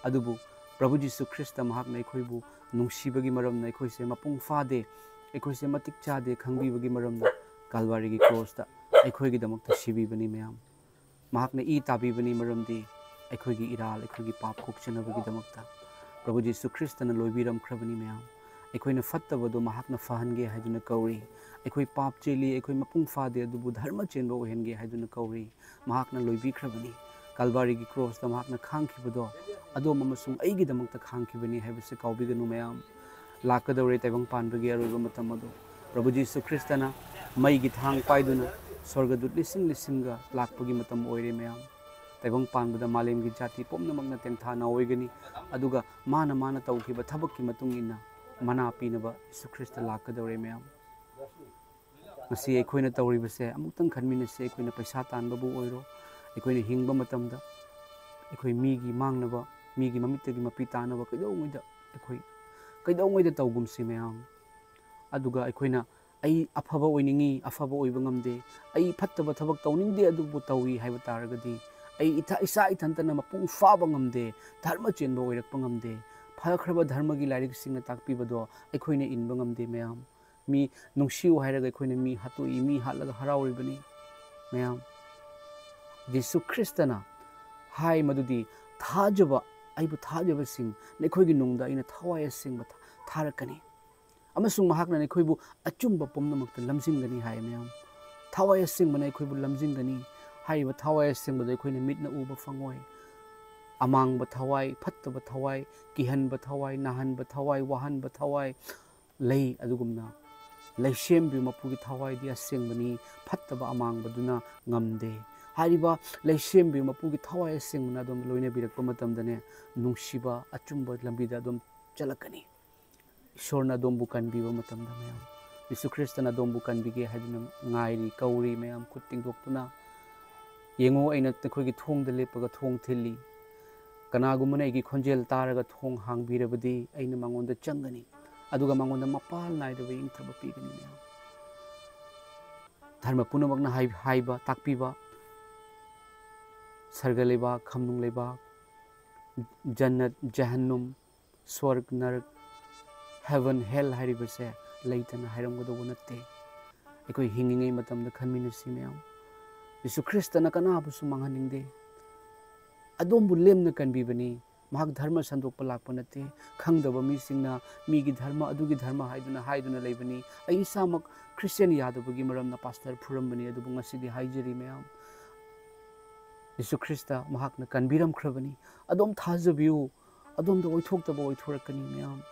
ꯑꯗꯨꯕꯨ ꯄ꯭ꯔꯚꯨ ꯖꯤꯁꯨ ꯈ꯭ꯔꯤꯁꯇ ꯃꯍꯥꯛꯅ ꯑꯩꯈꯣꯏꯕꯨ ꯅꯨꯡꯁꯤꯕꯒꯤ ꯃꯔꯝꯅ ꯑꯩꯈꯣꯏꯁꯦ ꯃꯄꯨꯡ ꯐꯥꯗꯦ, ꯑꯩꯈꯣꯏꯁꯦ ꯃꯇꯤꯛ ꯆꯥꯗꯦ ꯈꯪꯕꯤꯕꯒꯤ ꯃꯔꯝꯅ ꯀꯥꯜꯚꯥꯔꯤꯒꯤ ꯀ꯭ꯔꯣꯁꯇ ꯑꯩꯈꯣꯏꯒꯤꯗꯃꯛꯇ ꯁꯤꯕꯤꯕꯅꯤ ꯃꯌꯥꯝ꯫ ꯃꯍꯥꯛꯅ ꯏ ꯇꯥꯕꯤꯕꯅꯤ, ꯃꯔꯝꯗꯤ ꯑꯩꯈꯣꯏꯒꯤ ꯏꯔꯥꯜ, ꯑꯩꯈꯣꯏꯒꯤ ꯄꯥꯞ ꯀꯣꯛꯆꯅꯕꯒꯤꯗꯃꯛꯇ꯫ ꯄ꯭ꯔꯚꯨ ꯖꯤꯁꯨ ꯈ꯭ꯔꯤꯁꯇꯅ ꯂꯣꯏꯕꯤꯔꯝꯈ꯭ꯔꯕꯅꯤ ꯃꯌꯥꯝ꯫ ꯑꯩꯈꯣꯏꯅ ꯐꯠꯇꯕꯗꯣ ꯃꯍꯥꯛꯅ ꯐꯍꯟꯒꯦ ꯍꯥꯏꯗꯨꯅ ꯀꯧꯔꯤ꯫ ꯑꯩꯈꯣꯏ ꯄꯥꯞ ꯆꯦꯜꯂꯤ, ꯑꯩꯈꯣꯏ ꯃꯄꯨꯡ ꯐꯥꯗꯦ, ꯑꯗꯨꯕꯨ ꯙꯔꯃ ꯆꯦꯟꯕ ꯑꯣꯏꯍꯟꯒꯦ ꯍꯥꯏꯗꯨꯅ ꯀꯧꯔꯤ꯫ ꯃꯍꯥꯛꯅ ꯂꯣꯏꯕꯤꯈ꯭ꯔꯕꯅꯤ꯫ ꯀꯥꯜꯚꯥꯔꯤꯒꯤ ꯀ꯭ꯔꯣꯁꯇ ꯃꯍꯥꯛꯅ ꯈꯥꯡꯈꯤꯕꯗꯣ ꯑꯗꯣꯝ ꯑꯃꯁꯨꯡ ꯑꯩꯒꯤꯗꯃꯛꯇ ꯈꯥꯡꯈꯤꯕꯅꯤ ꯍꯥꯏꯕꯁꯤ ꯀꯥꯎꯕꯤꯒꯅꯨ ꯃꯌꯥꯝ꯫ ꯂꯥꯛꯀꯗꯧꯔꯦ ꯇꯥꯏꯕꯪ ꯄꯥꯟꯕꯒꯤ ꯑꯔꯣꯏꯕ ꯃꯇꯝ ꯑꯗꯨ꯫ ꯄ꯭ꯔꯚꯨ ꯖꯤꯁꯨ ꯈ꯭ꯔꯤꯁꯇꯅ ꯃꯩꯒꯤ ꯊꯥꯡ ꯄꯥꯏꯗꯨꯅ ꯁ꯭ꯋꯔꯒꯗꯨꯠ ꯂꯤꯁꯤꯡ ꯂꯤꯁꯤꯡꯒ ꯂꯥꯛꯄꯒꯤ ꯃꯇꯝ ꯑꯣꯏꯔꯦ ꯃꯌꯥꯝ꯫ ꯇꯥꯏꯕꯪ ꯄꯥꯟꯕꯗ ꯃꯥꯂꯦꯝꯒꯤ ꯖꯥꯇꯤ ꯄꯨꯝꯅꯃꯛꯅ ꯇꯦꯡꯊꯥ ꯅꯥꯑꯣꯏꯒꯅꯤ, ꯑꯗꯨꯒ ꯃꯥꯅ ꯃꯥꯅ ꯇꯧꯈꯤꯕ ꯊꯕꯛꯀꯤ ꯃꯇꯨꯡ ꯏꯟꯅ ꯃꯅꯥ ꯄꯤꯅꯕ ꯖꯤꯁꯨ ꯈ꯭ꯔꯤꯁꯇ ꯂꯥꯛꯀꯗꯧꯔꯦ ꯃꯌꯥꯝ꯫ ꯉꯁꯤ ꯑꯩꯈꯣꯏꯅ ꯇꯧꯔꯤꯕꯁꯦ ꯑꯃꯨꯛꯇꯪ ꯈꯟꯃꯤꯟꯅꯁꯤ꯫ ꯑꯩꯈꯣꯏꯅ ꯄꯩꯁꯥ ꯇꯥꯟꯕꯕꯨ ꯑꯣꯏꯔꯣ, ꯑꯩꯈꯣꯏꯅ ꯍꯤꯡꯕ ꯃꯇꯝꯗ ꯑꯩꯈꯣꯏ ꯃꯤꯒꯤ ꯃꯥꯡꯅꯕ, ꯃꯤꯒꯤ ꯃꯃꯤꯠꯇꯒꯤ ꯃꯄꯤ ꯇꯥꯅꯕ ꯀꯩꯗꯧꯉꯩꯗ ꯑꯩꯈꯣꯏ, ꯀꯩꯗꯧꯉꯩꯗ ꯇꯧꯒꯨꯝꯁꯤ ꯃꯌꯥꯝ꯫ ꯑꯗꯨꯒ ꯑꯩꯈꯣꯏꯅ "ꯑꯩ ꯑꯐꯕ ꯑꯣꯏꯅꯤꯡꯉꯤ, ꯑꯐꯕ ꯑꯣꯏꯕ ꯉꯝꯗꯦ, ꯑꯩ ꯐꯠꯇꯕ ꯊꯕꯛ ꯇꯧꯅꯤꯡꯗꯦ ꯑꯗꯨꯕꯨ ꯇꯧꯏ" ꯍꯥꯏꯕ ꯇꯥꯔꯒꯗꯤ, "ꯑꯩ ꯏꯊꯥ-, ꯏꯁꯥ ꯏꯊꯟꯇꯅ ꯃꯄꯨꯡ ꯐꯥꯕ ꯉꯝꯗꯦ, ꯙꯔꯃ ꯆꯦꯟꯕ ꯑꯣꯏꯔꯛꯄ ꯉꯝꯗꯦ, ꯐꯈ꯭ꯔꯕ ꯙꯔꯃꯒꯤ ꯂꯥꯏꯔꯤꯛꯁꯤꯡꯅ ꯇꯥꯛꯄꯤꯕꯗꯣ ꯑꯩꯈꯣꯏꯅ ꯏꯟꯕ ꯉꯝꯗꯦ" ꯃꯌꯥꯝ꯫ ꯃꯤ ꯅꯨꯡꯁꯤꯌꯨ ꯍꯥꯏꯔꯒ ꯑꯩꯈꯣꯏꯅ ꯃꯤ ꯍꯥꯠꯇꯣꯛꯏ, ꯃꯤ ꯍꯥꯠꯂꯒ ꯍꯔꯥꯎꯔꯤꯕꯅꯤ ꯃꯌꯥꯝ꯫ ꯖꯤꯁꯨ ꯈ꯭ꯔꯤꯁꯇꯅ ꯍꯥꯏ ꯃꯗꯨꯗꯤ, "ꯊꯥꯖꯕ, ꯑꯩꯕꯨ ꯊꯥꯖꯕꯁꯤꯡ ꯅꯈꯣꯏꯒꯤ ꯅꯨꯡꯗ ꯑꯩꯅ ꯊꯋꯥꯏ ꯑꯁꯦꯡꯕ ꯊꯥ-, ꯊꯥꯔꯛꯀꯅꯤ, ꯑꯃꯁꯨꯡ ꯃꯍꯥꯛꯅ ꯅꯈꯣꯏꯕꯨ ꯑꯆꯨꯝꯕ ꯄꯨꯝꯅꯃꯛꯇ ꯂꯝꯖꯤꯡꯒꯅꯤ" ꯍꯥꯏ ꯃꯌꯥꯝ꯫ ꯊꯋꯥꯏ ꯑꯁꯦꯡꯕꯅ ꯑꯩꯈꯣꯏꯕꯨ ꯂꯝꯖꯤꯡꯒꯅꯤ꯫ ꯍꯥꯏꯔꯤꯕ ꯊꯋꯥꯏ ꯑꯁꯦꯡꯕꯗ ꯑꯩꯈꯣꯏꯅ ꯃꯤꯠꯅ ꯎꯕ ꯐꯪꯉꯣꯏ꯫ ꯑꯃꯥꯡꯕ ꯊꯋꯥꯏ, ꯐꯠꯇꯕ ꯊꯋꯥꯏ, ꯀꯤꯍꯟꯕ ꯊꯋꯥꯏ, ꯅꯥꯍꯟꯕ ꯊꯋꯥꯏ, ꯋꯥꯍꯟꯕ ꯊꯋꯥꯏ ꯂꯩ꯫ ꯑꯗꯨꯒꯨꯝꯅ ꯂꯩꯁꯦꯝꯕꯤꯕ ꯃꯄꯨꯒꯤ ꯊꯋꯥꯏꯗꯤ ꯑꯁꯦꯡꯕꯅꯤ, ꯐꯠꯇꯕ ꯑꯃꯥꯡꯕꯗꯨꯅ ꯉꯝꯗꯦ꯫ ꯍꯥꯏꯔꯤꯕ ꯂꯩꯁꯦꯝꯕꯤꯕ ꯃꯄꯨꯒꯤ ꯊꯋꯥꯏ ꯑꯁꯦꯡꯕꯅ ꯑꯗꯣꯝ ꯂꯣꯏꯅꯕꯤꯔꯛꯄ ꯃꯇꯝꯗꯅꯦ, ꯅꯨꯡꯁꯤꯕ ꯑꯆꯨꯝꯕ ꯂꯝꯕꯤꯗ ꯑꯗꯣꯝ ꯆꯠꯂꯛꯀꯅꯤ꯫ ꯏꯁꯣꯔꯅ ꯑꯗꯣꯝꯕꯨ ꯀꯟꯕꯤꯕ ꯃꯇꯝꯗ ꯃꯌꯥꯝ, ꯖꯤꯁꯨ ꯈ꯭ꯔꯤꯁꯇꯅ ꯑꯗꯣꯝꯕꯨ ꯀꯟꯕꯤꯒꯦ ꯍꯥꯏꯗꯨꯅ ꯉꯥꯏꯔꯤ, ꯀꯧꯔꯤ꯫ ꯃꯌꯥꯝ ꯈꯨꯠ ꯇꯤꯡꯊꯣꯛꯇꯨꯅ, "ꯌꯦꯡꯉꯨ, ꯑꯩꯅ ꯅꯈꯣꯏꯒꯤ ꯊꯣꯡꯗ ꯂꯦꯞꯄꯒ ꯊꯣꯡ ꯊꯤꯜꯂꯤ꯫ ꯀꯅꯥꯒꯨꯝꯕꯅ ꯑꯩꯒꯤ ꯈꯣꯟꯖꯦꯜ ꯇꯥꯔꯒ ꯊꯣꯡ ꯍꯥꯡꯕꯤꯔꯕꯗꯤ ꯑꯩꯅ ꯃꯉꯣꯟꯗ ꯆꯪꯒꯅꯤ, ꯑꯗꯨꯒ ꯃꯉꯣꯟꯗ ꯃꯄꯥꯜ ꯅꯥꯏꯗꯕ ꯏꯪꯊꯕ ꯄꯤꯒꯅꯤ" ꯃꯌꯥꯝ꯫ ꯙꯔꯃ ꯄꯨꯝꯅꯃꯛꯅ ꯍꯥꯏ-, ꯍꯥꯏꯕ, ꯇꯥꯛꯄꯤꯕ, ꯁꯔꯒ ꯂꯩꯕꯥꯛ, ꯈꯝꯅꯨꯡ ꯂꯩꯕꯥꯛ, ꯖꯟꯅꯠ, ꯖꯍꯟꯅꯨꯝ, ꯁ꯭ꯋꯔꯒ, ꯅꯔꯛ, heaven, hell ꯍꯥꯏꯔꯤꯕꯁꯦ ꯂꯩꯇꯅ ꯍꯥꯏꯔꯝꯒꯗꯧꯕ ꯅꯠꯇꯦ꯫ ꯑꯩꯈꯣꯏ ꯍꯤꯡꯉꯤꯉꯩ ꯃꯇꯝꯗ ꯈꯟꯃꯤꯟꯅꯁꯤ ꯃꯌꯥꯝ꯫ ꯖꯤꯁꯨ ꯈ꯭ꯔꯤꯁꯇꯅ ꯀꯅꯥꯕꯨꯁꯨ ꯃꯥꯡꯍꯟꯅꯤꯡꯗꯦ꯫ ꯑꯗꯣꯝꯕꯨ ꯂꯦꯝꯅ ꯀꯟꯕꯤꯕꯅꯤ꯫ ꯃꯍꯥꯛ ꯙꯔꯃ ꯁꯟꯗꯣꯛꯄ ꯂꯥꯛꯄ ꯅꯠꯇꯦ꯫ ꯈꯪꯗꯕ ꯃꯤꯁꯤꯡꯅ ꯃꯤꯒꯤ ꯙꯔꯃ, ꯑꯗꯨꯒꯤ ꯙꯔꯃ ꯍꯥꯏꯗꯨꯅ, ꯍꯥꯏꯗꯨꯅ ꯂꯩꯕꯅꯤ꯫ ꯑꯩ ꯏꯁꯥꯃꯛ ꯈ꯭ꯔꯤꯁꯇꯤꯌꯥꯟ ꯌꯥꯗꯕꯒꯤ ꯃꯔꯝꯅ ꯄꯥꯁꯇꯔ ꯐꯨꯔꯝꯕꯅꯤ, ꯑꯗꯨꯕꯨ ꯉꯁꯤꯗꯤ ꯍꯥꯏꯖꯔꯤ ꯃꯌꯥꯝ, ꯖꯤꯁꯨ ꯈ꯭ꯔꯤꯁꯇ ꯃꯍꯥꯛꯅ ꯀꯟꯕꯤꯔꯝꯈ꯭ꯔꯕꯅꯤ꯫ ꯑꯗꯣꯝ ꯊꯥꯖꯕꯤꯌꯨ, ꯑꯗꯣꯝꯗ ꯑꯣꯏꯊꯣꯛꯇꯕ ꯑꯣꯏꯊꯣꯔꯛꯀꯅꯤ ꯃꯌꯥꯝ꯫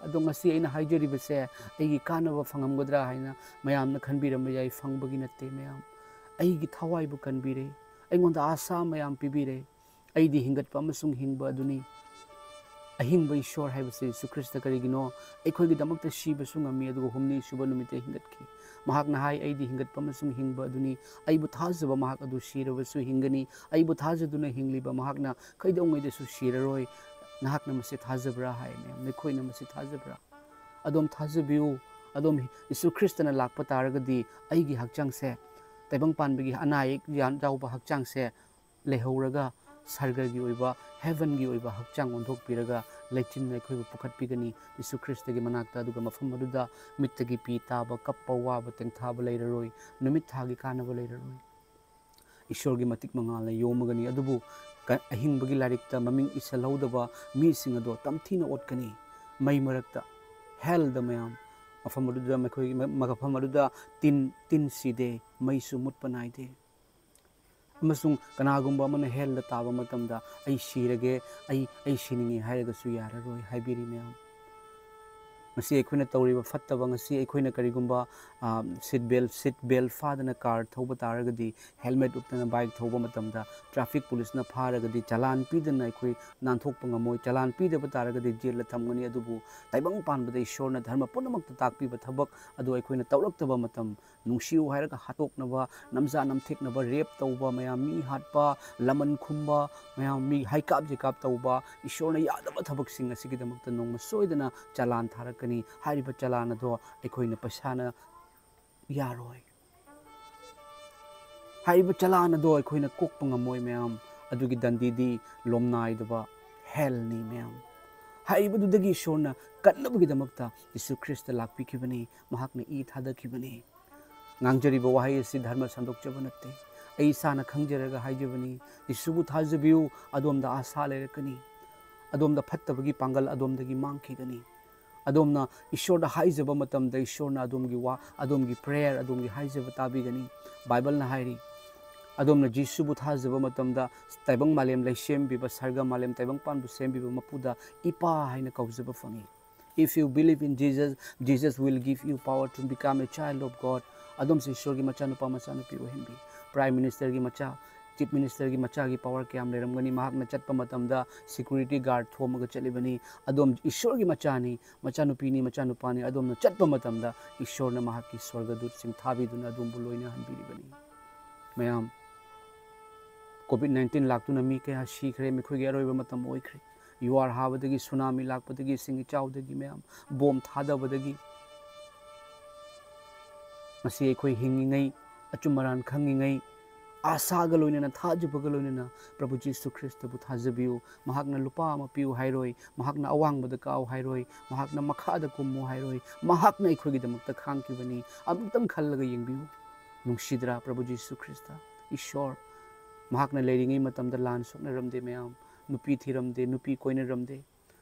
ꯑꯗꯣ ꯉꯁꯤ ꯑꯩꯅ ꯍꯥꯏꯖꯔꯤꯕꯁꯦ ꯑꯩꯒꯤ ꯀꯥꯟꯅꯕ ꯐꯪꯉꯝꯒꯗ꯭ꯔꯥ ꯍꯥꯏꯅ ꯃꯌꯥꯝꯅ ꯈꯟꯕꯤꯔꯝꯕ ꯌꯥꯏ, ꯐꯪꯕꯒꯤ ꯅꯠꯇꯦ ꯃꯌꯥꯝ꯫ ꯑꯩꯒꯤ ꯊꯋꯥꯏꯕꯨ ꯀꯟꯕꯤꯔꯦ, ꯑꯩꯉꯣꯟꯗ ꯑꯥꯁꯥ ꯃꯌꯥꯝ ꯄꯤꯕꯤꯔꯦ꯫ "ꯑꯩꯗꯤ ꯍꯤꯡꯒꯠꯄ ꯑꯃꯁꯨꯡ ꯍꯤꯡꯕ ꯑꯗꯨꯅꯤ, ꯑꯍꯤꯡꯕ ꯏꯁꯣꯔ ꯍꯥꯏꯕꯁꯦ ꯖꯤꯁꯨ ꯈ꯭ꯔꯤꯁꯇ ꯀꯔꯤꯒꯤꯅꯣ? ꯑꯩꯈꯣꯏꯒꯤꯗꯃꯛꯇ ꯁꯤꯕꯁꯨ ꯉꯝꯃꯤ, ꯑꯗꯨꯒ ꯍꯨꯝꯅꯤ ꯁꯨꯕ ꯅꯨꯃꯤꯠꯇ ꯍꯤꯡꯒꯠꯈꯤ꯫ ꯃꯍꯥꯛꯅ ꯍꯥꯏ, 'ꯑꯩꯗꯤ ꯍꯤꯡꯒꯠꯄ ꯑꯃꯁꯨꯡ ꯍꯤꯡꯕ ꯑꯗꯨꯅꯤ, ꯑꯩꯕꯨ ꯊꯥꯖꯕ ꯃꯍꯥꯛ ꯑꯗꯨ ꯁꯤꯔꯕꯁꯨ ꯍꯤꯡꯒꯅꯤ, ꯑꯩꯕꯨ ꯊꯥꯖꯗꯨꯅ ꯍꯤꯡꯂꯤꯕ ꯃꯍꯥꯛꯅ ꯀꯩꯗꯧꯉꯩꯗꯁꯨ ꯁꯤꯔꯔꯣꯏ꯫ ꯅꯍꯥꯛꯅ ꯃꯁꯤ ꯊꯥꯖꯕ꯭ꯔꯥ?" ꯍꯥꯏ ꯃꯌꯥꯝ꯫ ꯅꯈꯣꯏꯅ ꯃꯁꯤ ꯊꯥꯖꯕ꯭ꯔꯥ? ꯑꯗꯣꯝ ꯊꯥꯖꯕꯤꯌꯨ꯫ ꯑꯗꯣꯝ ꯖꯤꯁꯨ ꯈ꯭ꯔꯤꯁꯇꯅ ꯂꯥꯛꯄ ꯇꯥꯔꯒꯗꯤ ꯑꯩꯒꯤ ꯍꯛꯆꯥꯡꯁꯦ, ꯇꯥꯏꯕꯪ ꯄꯥꯟꯕꯒꯤ ꯑꯅꯥ ꯑꯌꯦꯛ ꯌꯥ-, ꯌꯥꯎꯕ ꯍꯛꯆꯥꯡꯁꯦ ꯂꯩꯍꯧꯔꯒ ꯁꯔꯒꯒꯤ ꯑꯣꯏꯕ, heavenꯒꯤ ꯑꯣꯏꯕ ꯍꯛꯆꯥꯡ ꯑꯣꯟꯊꯣꯛꯄꯤꯔꯒ ꯂꯩꯆꯤꯟꯅ ꯑꯩꯈꯣꯏꯕꯨ ꯄꯨꯈꯠꯄꯤꯒꯅꯤ ꯖꯤꯁꯨ ꯈ꯭ꯔꯤꯁꯇꯒꯤ ꯃꯅꯥꯛꯇ꯫ ꯑꯗꯨꯒ ꯃꯐꯝ ꯑꯗꯨꯗ ꯃꯤꯠꯇꯒꯤ ꯄꯤ ꯇꯥꯕ, ꯀꯞꯄ, ꯋꯥꯕ, ꯇꯦꯡꯊꯥꯕ ꯂꯩꯔꯔꯣꯏ꯫ ꯅꯨꯃꯤꯠ ꯊꯥꯒꯤ ꯀꯥꯟꯅꯕ ꯂꯩꯔꯔꯣꯏ꯫ ꯏꯁꯣꯔꯒꯤ ꯃꯇꯤꯛ ꯃꯉꯥꯜꯅ ꯌꯣꯝꯃꯒꯅꯤ꯫ ꯑꯗꯨꯕꯨ ꯀ-, ꯑꯍꯤꯡꯕꯒꯤ ꯂꯥꯏꯔꯤꯛꯇ ꯃꯃꯤꯡ ꯏꯁꯤꯜꯍꯧꯗꯕ ꯃꯤꯁꯤꯡ ꯑꯗꯣ ꯇꯝꯊꯤꯅ ꯑꯣꯠꯀꯅꯤ꯫ ꯃꯩ ꯃꯔꯛꯇ, ꯍꯦꯜꯗ ꯃꯌꯥꯝ, ꯃꯐꯝ ꯑꯗꯨꯗ ꯃꯈꯣꯏꯒꯤ ꯃ-, ꯃꯐꯝ ꯑꯗꯨꯗ ꯇꯤꯟ, ꯇꯤꯟ ꯁꯤꯗꯦ, ꯃꯩꯁꯨ ꯃꯨꯠꯄ ꯅꯥꯏꯗꯦ꯫ ꯑꯃꯁꯨꯡ ꯀꯅꯥꯒꯨꯝꯕ ꯑꯃꯅ ꯍꯦꯜꯗ ꯇꯥꯕ ꯃꯇꯝꯗ, "ꯑꯩ ꯁꯤꯔꯒꯦ, ꯑꯩ, ꯑꯩ ꯁꯤꯅꯤꯡꯉꯤ" ꯍꯥꯏꯔꯒꯁꯨ ꯌꯥꯔꯔꯣꯏ ꯍꯥꯏꯕꯤꯔꯤ ꯃꯌꯥꯝ꯫ ꯉꯁꯤ ꯑꯩꯈꯣꯏꯅ ꯇꯧꯔꯤꯕ ꯐꯠꯇꯕ, ꯉꯁꯤ ꯑꯩꯈꯣꯏꯅ ꯀꯔꯤꯒꯨꯝꯕ, ꯑ, ꯁꯤꯠ ꯕꯦꯜ, ꯁꯤꯠ ꯕꯦꯜ ꯐꯥꯗꯅ ꯀꯥꯔ ꯊꯧꯕ ꯇꯥꯔꯒꯗꯤ, ꯍꯦꯜꯃꯦꯠ ꯎꯞꯇꯅ ꯕꯥꯏꯛ ꯊꯧꯕ ꯃꯇꯝꯗ ꯇ꯭ꯔꯥꯐꯤꯛ ꯄꯨꯂꯤꯁꯅ ꯐꯥꯔꯒꯗꯤ ꯆꯂꯥꯟ ꯄꯤꯗꯅ ꯑꯩꯈꯣꯏ ꯅꯥꯟꯊꯣꯛꯄ ꯉꯝꯃꯣꯏ꯫ ꯆꯂꯥꯟ ꯄꯤꯗꯕ ꯇꯥꯔꯒꯗꯤ ꯖꯦꯜꯗ ꯊꯝꯒꯅꯤ꯫ ꯑꯗꯨꯕꯨ ꯇꯥꯏꯕꯪ ꯄꯥꯟꯕꯗ ꯏꯁꯣꯔꯅ ꯙꯔꯃ ꯄꯨꯝꯅꯃꯛꯇ ꯇꯥꯛꯄꯤꯕ ꯊꯕꯛ ꯑꯗꯨ ꯑꯩꯈꯣꯏꯅ ꯇꯧꯔꯛꯇꯕ ꯃꯇꯝ, ꯅꯨꯡꯁꯤꯌꯨ ꯍꯥꯏꯔꯒ ꯍꯥꯠꯇꯣꯛꯅꯕ, ꯅꯝꯖꯥ ꯅꯝꯊꯦꯛꯅꯕ, ꯔꯦꯞ ꯇꯧꯕ, ꯃꯌꯥꯝ ꯃꯤ ꯍꯥꯠꯄ, ꯂꯃꯟ ꯈꯨꯝꯕ, ꯃꯌꯥꯝ ꯃꯤ ꯍꯩꯀꯥꯞ ꯖꯩꯀꯥꯞ ꯇꯧꯕ, ꯏꯁꯣꯔꯅ ꯌꯥꯗꯕ ꯊꯕꯛꯁꯤꯡ ꯑꯁꯤꯒꯤꯗꯃꯛꯇ ꯅꯣꯡꯃ ꯁꯣꯏꯗꯅ ꯆꯂꯥꯟ ꯊꯥꯔꯛꯀꯅꯤ꯫ ꯍꯥꯏꯔꯤꯕ ꯆꯂꯥꯟ ꯑꯗꯣ ꯑꯩꯈꯣꯏꯅ ꯄꯩꯁꯥꯅ ꯌꯥꯔꯣꯏ꯫ ꯍꯥꯏꯔꯤꯕ ꯆꯂꯥꯟ ꯑꯗꯣ ꯑꯩꯈꯣꯏꯅ ꯀꯣꯛꯄ ꯉꯝꯃꯣꯏ ꯃꯌꯥꯝ꯫ ꯑꯗꯨꯒꯤ ꯗꯟꯗꯤꯗꯤ ꯂꯣꯝꯅꯥꯏꯗꯕ ꯍꯦꯜꯅꯤ ꯃꯌꯥꯝ꯫ ꯍꯥꯏꯔꯤꯕꯗꯨꯗꯒꯤ ꯏꯁꯣꯔꯅ ꯀꯟꯅꯕꯒꯤꯗꯃꯛꯇ ꯖꯤꯁꯨ ꯈ꯭ꯔꯤꯁꯇ ꯂꯥꯛꯄꯤꯈꯤꯕꯅꯤ꯫ ꯃꯍꯥꯛꯅ ꯏ ꯊꯥꯗꯈꯤꯕꯅꯤ꯫ ꯉꯥꯡꯖꯔꯤꯕ ꯋꯥꯍꯩ ꯑꯁꯤ ꯙꯔꯃ ꯁꯟꯗꯣꯛꯆꯕ ꯅꯠꯇꯦ꯫ ꯑꯩ ꯏꯁꯥꯅ ꯈꯪꯖꯔꯒ ꯍꯥꯏꯖꯕꯅꯤ꯫ ꯖꯤꯁꯨꯕꯨ ꯊꯥꯖꯕꯤꯌꯨ, ꯑꯗꯣꯝꯗ ꯑꯥꯁꯥ ꯂꯩꯔꯛꯀꯅꯤ꯫ ꯑꯗꯣꯝꯗ ꯐꯠꯇꯕꯒꯤ ꯄꯥꯡꯒꯜ ꯑꯗꯣꯝꯗꯒꯤ ꯃꯥꯡꯈꯤꯒꯅꯤ꯫ ꯑꯗꯣꯝꯅ ꯏꯁꯣꯔꯗ ꯍꯥꯏꯖꯕ ꯃꯇꯝꯗ ꯏꯁꯣꯔꯅ ꯑꯗꯣꯝꯒꯤ ꯋꯥ, ꯑꯗꯣꯝꯒꯤ ꯄ꯭ꯔꯦꯌꯔ, ꯑꯗꯣꯝꯒꯤ ꯍꯥꯏꯖꯕ ꯇꯥꯕꯤꯒꯅꯤ꯫ ꯕꯥꯏꯕꯜꯅ ꯍꯥꯏꯔꯤ, ꯑꯗꯣꯝꯅ ꯖꯤꯁꯨꯕꯨ ꯊꯥꯖꯕ ꯃꯇꯝꯗ ꯇꯥꯏꯕꯪ ꯃꯥꯂꯦꯝ ꯂꯩꯁꯦꯝꯕꯤꯕ, ꯁꯔꯒ ꯃꯥꯂꯦꯝ ꯇꯥꯏꯕꯪ ꯄꯥꯟꯕ ꯁꯦꯝꯕꯤꯕ ꯃꯄꯨꯗ ꯏꯄꯥ ꯍꯥꯏꯅ ꯀꯧꯖꯕ ꯐꯪꯏ꯫ If you believe in Jesus, Jesus will give you power to become a child of God. ꯑꯗꯣꯝꯁꯨ ꯏꯁꯣꯔꯒꯤ ꯃꯆꯥꯅꯨꯄꯥ ꯃꯆꯥꯅꯨꯄꯤ ꯑꯣꯏꯍꯟꯕꯤ꯫ ꯄ꯭ꯔꯥꯏꯝ ꯃꯤꯅꯤꯁꯇꯔꯒꯤ ꯃꯆꯥ, ꯆꯤꯐ ꯃꯤꯅꯤꯁꯇꯔꯒꯤ ꯃꯆꯥꯒꯤ ꯄꯥꯋꯔ ꯀꯌꯥꯝ ꯂꯩꯔꯝꯒꯅꯤ? ꯃꯍꯥꯛꯅ ꯆꯠꯄ ꯃꯇꯝꯗ ꯁꯦꯀ꯭ꯌꯨꯔꯤꯇꯤ ꯒꯥꯔꯗ ꯊꯣꯝꯃꯒ ꯆꯠꯂꯤꯕꯅꯤ꯫ ꯑꯗꯣꯝ ꯏꯁꯣꯔꯒꯤ ꯃꯆꯥꯅꯤ, ꯃꯆꯥꯅꯨꯄꯤꯅꯤ, ꯃꯆꯥꯅꯨꯄꯥꯅꯤ꯫ ꯑꯗꯣꯝꯅ ꯆꯠꯄ ꯃꯇꯝꯗ ꯏꯁꯣꯔꯅ ꯃꯍꯥꯛꯀꯤ ꯁ꯭ꯋꯔꯒꯗꯨꯠꯁꯤꯡ ꯊꯥꯕꯤꯗꯨꯅ ꯑꯗꯣꯝꯕꯨ ꯂꯣꯏꯅꯍꯟꯕꯤꯔꯤꯕꯅꯤ꯫ ꯃꯌꯥꯝ, ꯀꯣꯚꯤꯗ ꯅꯥꯏꯟꯇꯤꯟ ꯂꯥꯛꯇꯨꯅ ꯃꯤ ꯀꯌꯥ ꯁꯤꯈ꯭ꯔꯦ, ꯃꯈꯣꯏꯒꯤ ꯑꯔꯣꯏꯕ ꯃꯇꯝ ꯑꯣꯏꯈ꯭ꯔꯦ꯫ ꯌꯨ ꯑꯥꯔ ꯍꯥꯕꯗꯒꯤ, ꯁꯨꯅꯥꯃꯤ ꯂꯥꯛꯄꯗꯒꯤ, ꯏꯁꯤꯡ ꯏꯆꯥꯎꯗꯒꯤ, ꯃꯌꯥꯝ, ꯕꯣꯝ ꯊꯥꯗꯕꯗꯒꯤ, ꯉꯁꯤ ꯑꯩꯈꯣꯏ ꯍꯤꯡꯉꯤꯉꯩ, ꯑꯆꯨꯝ ꯑꯔꯥꯟ ꯈꯪꯉꯤꯉꯩ, ꯑꯥꯁꯥꯒ ꯂꯣꯏꯅꯅ, ꯊꯥꯖꯕꯒ ꯂꯣꯏꯅꯅ ꯄ꯭ꯔꯚꯨ ꯖꯤꯁꯨ ꯈ꯭ꯔꯤꯁꯇꯕꯨ ꯊꯥꯖꯕꯤꯌꯨ꯫ ꯃꯍꯥꯛꯅ ꯂꯨꯄꯥ ꯑꯃ ꯄꯤꯌꯨ ꯍꯥꯏꯔꯣꯏ, ꯃꯍꯥꯛꯅ ꯑꯋꯥꯡꯕꯗ ꯀꯥꯎ ꯍꯥꯏꯔꯣꯏ, ꯃꯍꯥꯛꯅ ꯃꯈꯥꯗ ꯀꯨꯝꯃꯨ ꯍꯥꯏꯔꯣꯏ, ꯃꯍꯥꯛꯅ ꯑꯩꯈꯣꯏꯒꯤꯗꯃꯛꯇ ꯈꯥꯡꯈꯤꯕꯅꯤ꯫ ꯑꯃꯨꯛꯇꯪ ꯈꯜꯂꯒ ꯌꯦꯡꯕꯤꯌꯨ꯫ ꯅꯨꯡꯁꯤꯗ꯭ꯔꯥ ꯄ꯭ꯔꯚꯨ ꯖꯤꯁꯨ ꯈ꯭ꯔꯤꯁꯇ? ꯏꯁꯣꯔ꯫ ꯃꯍꯥꯛꯅ ꯂꯩꯔꯤꯉꯩ ꯃꯇꯝꯗ ꯂꯥꯟ ꯁꯣꯛꯅꯔꯝꯗꯦ ꯃꯌꯥꯝ, ꯅꯨꯄꯤ ꯊꯤꯔꯝꯗꯦ, ꯅꯨꯄꯤ ꯀꯣꯏꯅꯔꯝꯗꯦ꯫